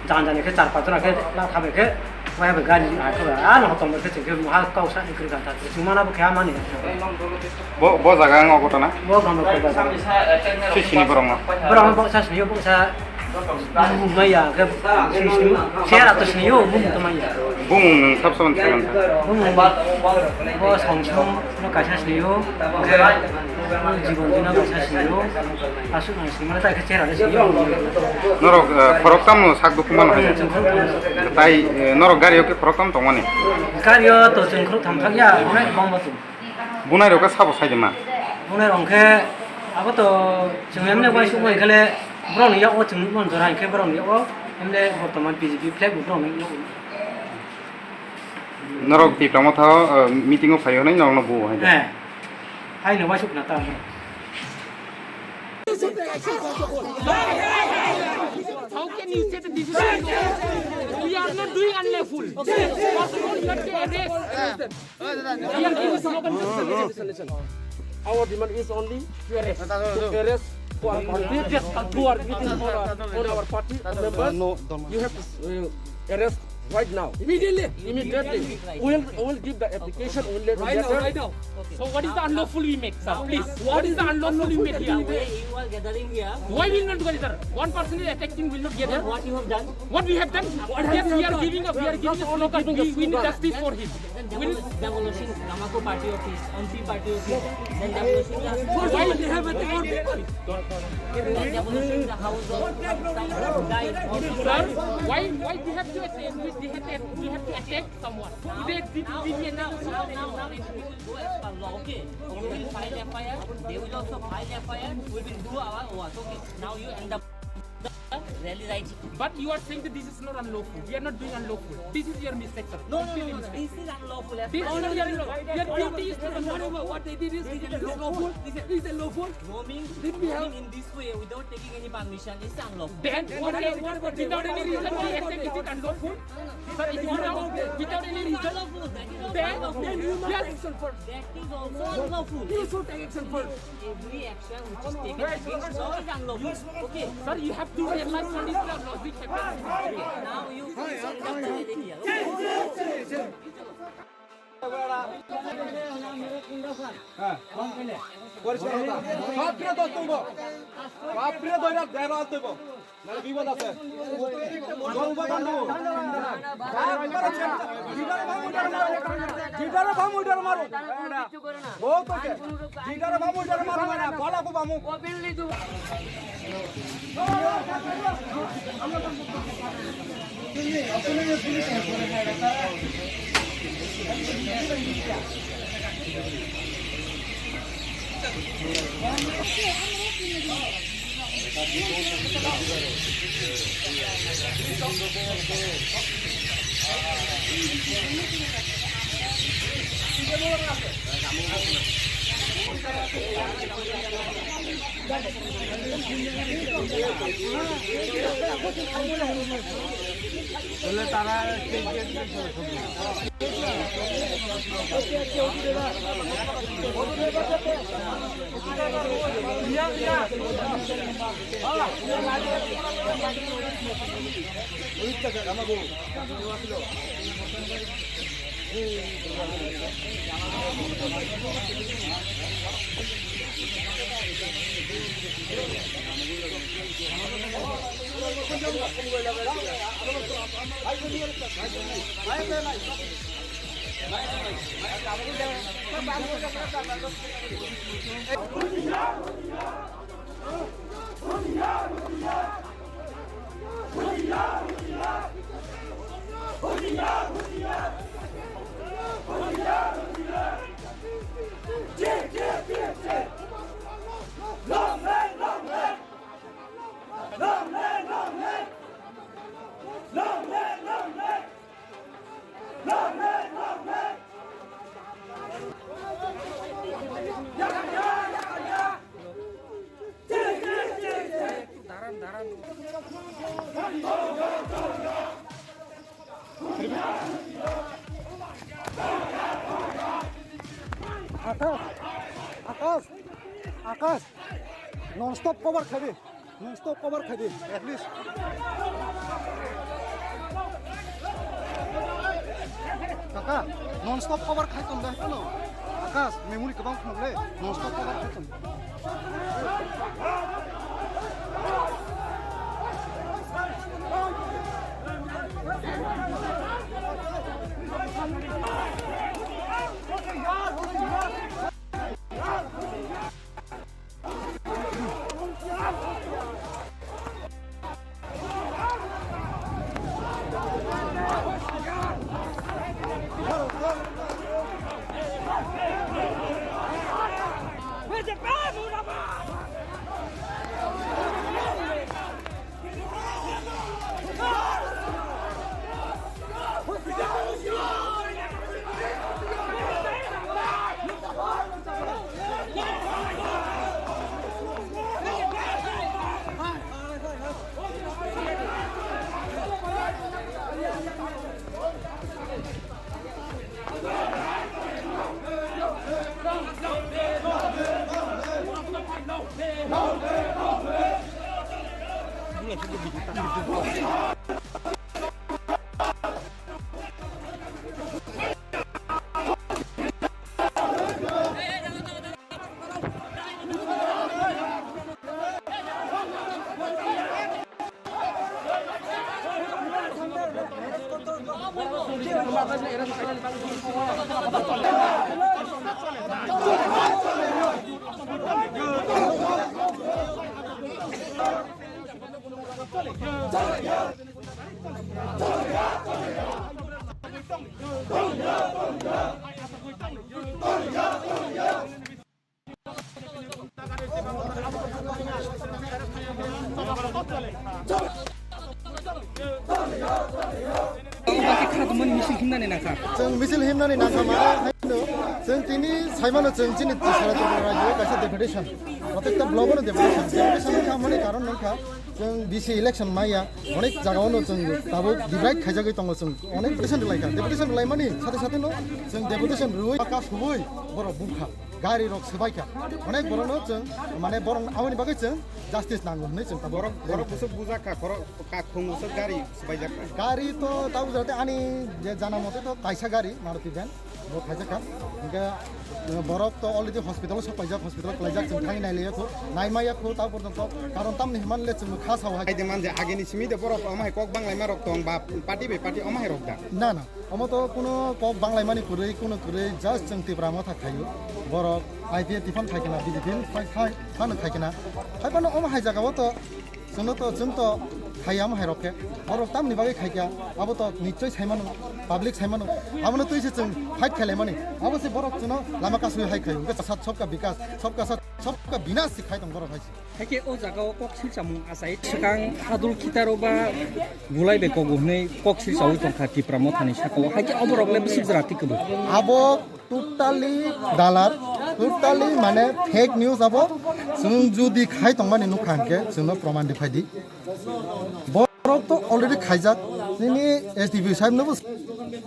jan jan khe char pas jona khe la kha bai khe, waya bai gari a khe ano hotom bai khe chwng khe muha kau sa ni kwrwi kha ta chwng mana bo khe amani. Bo, bo jaga ang ogo tana? Bo gama khe ba. Sui sini borok no? Borok no bo sa sini bo sa. Maya khe sini, sera to sini yo, bumung to maya. Bumung nwng sab samani thaiman kha. Bumung bo song song no kaisa sini yo, khe jibon dino kaisa sini yo, asuk nang sini mane tai khe sera de sini yo. Norok, eh, khorok tam no sak dukhu mano hai. Chwng khorok tam. Tai, eh, norok gari o khe khorok tam tongmani? Gari o to chwng khorok tham thak ya, onek bang bo chwng. Bunai rok khe sabo sai de ma? Bunai rok khe abo to chwng emne uaisuk bai khe le borok ni yak o chwng nukmani jora hinkhe borok ni yak o emne bortoman B J P flag bo borok ni yak o. Norok Tipra Motha o, eh, meeting o phai hwnwi norok no buo hai de? Eh. Hai no uaisuk na ta. How can you say that this is unlawful? We are not doing unlawful. First of all, you have to arrest. Listen, listen, listen. Our demand is only to arrest, to arrest who are committing, who are committing on our, on our party members. You have to, uh, arrest right now. Immediately. Immediately. We will, we will give the application only right now, right now. So what is the unlawful we make, sir? Please, what is the unlawful we make here? You are gathering here. Why will not gather? One person is attacking, will not gather. What you have done? What we have done? Yes, we are giving up. We are giving a slogan. We, we need justice for him. Then demol-, demolishing Gamako party office, M P party office, then demolishing the... Why they have attacked? Then demolishing the house of some guy. Sir, why, why they have to attack? We, they have to, we have to attack someone. Now, now, now, now, now it will go as per law, okay? We will file F I R, they will also file F I R, we will do our work, okay? Now you end up the rally right. But you are saying that this is not unlawful. We are not doing unlawful. This is your mistake, sir. No, no, no, no, no. This is unlawful. This is not your unlawful. Your duty is to... What, what, what they did is, is it lawful? Is it, is it lawful? Roaming, did we have roaming in this way without taking any permission is unlawful. Then what, what, what, without any reason we attack, is it unlawful? Sir, it is not without any reason. Then, then you must take action first. That is also unlawful. You should take action first. Every action which is taken against law is unlawful. Okay. Sir, you have to realize what is the logic happening. Now you please understand it here. Okay? হ্যাঁ। পরিষ্কার কথা। বাপরে দশ তুলবো। বাপরে দইরা দেড় হাত তুলবো। নাহলে বিপদ আছে। জনগণ তো। লিডারে ভাঙো, লিডারে মারো। লিডারে ভাঙো, লিডারে মারো। বহুত হচ্ছে। লিডারে ভাঙো, লিডারে মারো, মারো। গলা খুব আমুক। তাহলে তারা Akash, Akash, Akash, non stop cover khaidi. Non stop cover khaidi, at least. Kaka, non stop cover khai tong da, hello. Akash, memory kwbang phunuk le, non stop cover khai tong. Misil himnani nangkha. Chwng misil himnani nangkha, mane haino chwng tini saimano chwng chini sara Tripura rajyo kaisa deputation, protecta block-o deputation, deputation wngkha, mane karon wngkha chwng V C election maya, onek jaga-o no chwng tabuk divide khaijagwi tongo, chwng onek deputation rwlaikha, deputation rwlaimani sathe sathe no chwng deputation rwui baka subui borok bungkha. gari rok swbaikha. Onek borokno chwng, mane, borok aboni bagwi chwng justice nango hwnwi chwng tabuk. Borok, borok bwswk bujakha, borok kakhung bwswk gari swbaijak kha. Gari to tabuk jate ani je jana mote to kaisa gari Maruti van bo khaijak kha. Hingke, eh, borok to already hospital o sok paijak, hospital o kwlaijak, chwng thangwi nailaiya kho, naimaya kho ta porjonto. Karon tamni hwnba le chwng kha sao hai. Hai de man je agini simi de borok omo hai kok banglaima rok tong ba party bai party omo hai rok da. Na, na. Omo to kuno kok banglaimani kwrwi, kuno kwrwi, just chwng Tipra Motha khaio. Borok I P F ni phano khai khna, B J P ni phai, khai, phano khai khna. Hai phano omo hai jagao to, chwngno to, chwng to khai omo hai rok khe. Borok tamni bagwi khai kha, abo to nichoi sai mano, public sai mano. Abono twi se chwng fight khlai mani. Abo se borok chwngno lama kasui hai khaio. Hwnkhe sat sabka bikas, sabka sat, sabka binas se khai tong borok hai se. Haikhe o jagao kok silchamung achai. Swkang hadul khitaro ba gulai bai kogo hwnwi kok silchaui tongkha Tipra Mothani sakao. Haikhe oborok le bwswk jora tikebo. Abo totally dalar, totally mane fake news abo. Chwng jodi khai tongmani nukha hwnkhe chwngno proman rifai di. Borok to already khaijak, nini S D P sahib nobo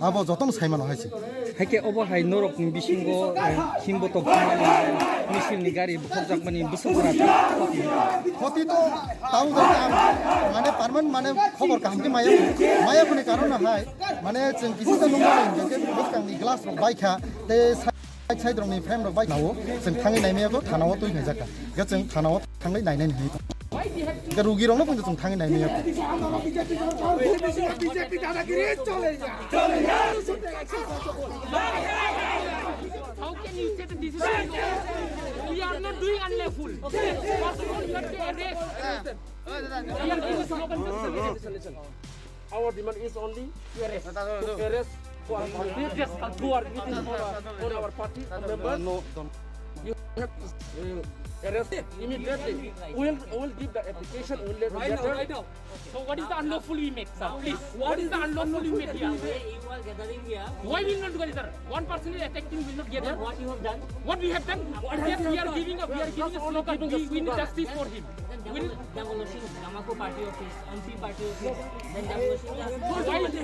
abo jotono sai mano hai se. Haikhe obo hai norokni bisingo, eh, himbo tok himani, misilni gari bukhokjakmani bwswk jora. Khoti to tao jani ang mane parman mane khobor kaham khe maya, maya phone karon hai mane chwng kisi ta nungmani hingke bwskangni glass rok baikha tei side side rokni frame rok bai nao chwng thangwi naimaya kho thanao twi khaijak kha. Hingke chwng thanao thangwi nainai hinwi tong. Hingke rugi rokno phano chwng thangwi naimaya kho. How can you say that this is illegal? We are not doing unlawful. First of all, you have to arrest. We are giving no compensation. Our demand is only to arrest. To arrest for our party. Yes, to arrest for our, for our party members. You have to, uh, arrest immediately. We'll, we'll give the application, we'll let you get there. So what is the unlawful we make, sir? Please, what is the unlawful we make here? You are gathering here. Why will not gather? One person is attacking, will not gather. What you have done? What we have done? Yes, we are giving up. We are giving a slogan. We, we need justice for him. Then demol-, demolishing Jamako party office, M P party office, then demolishing the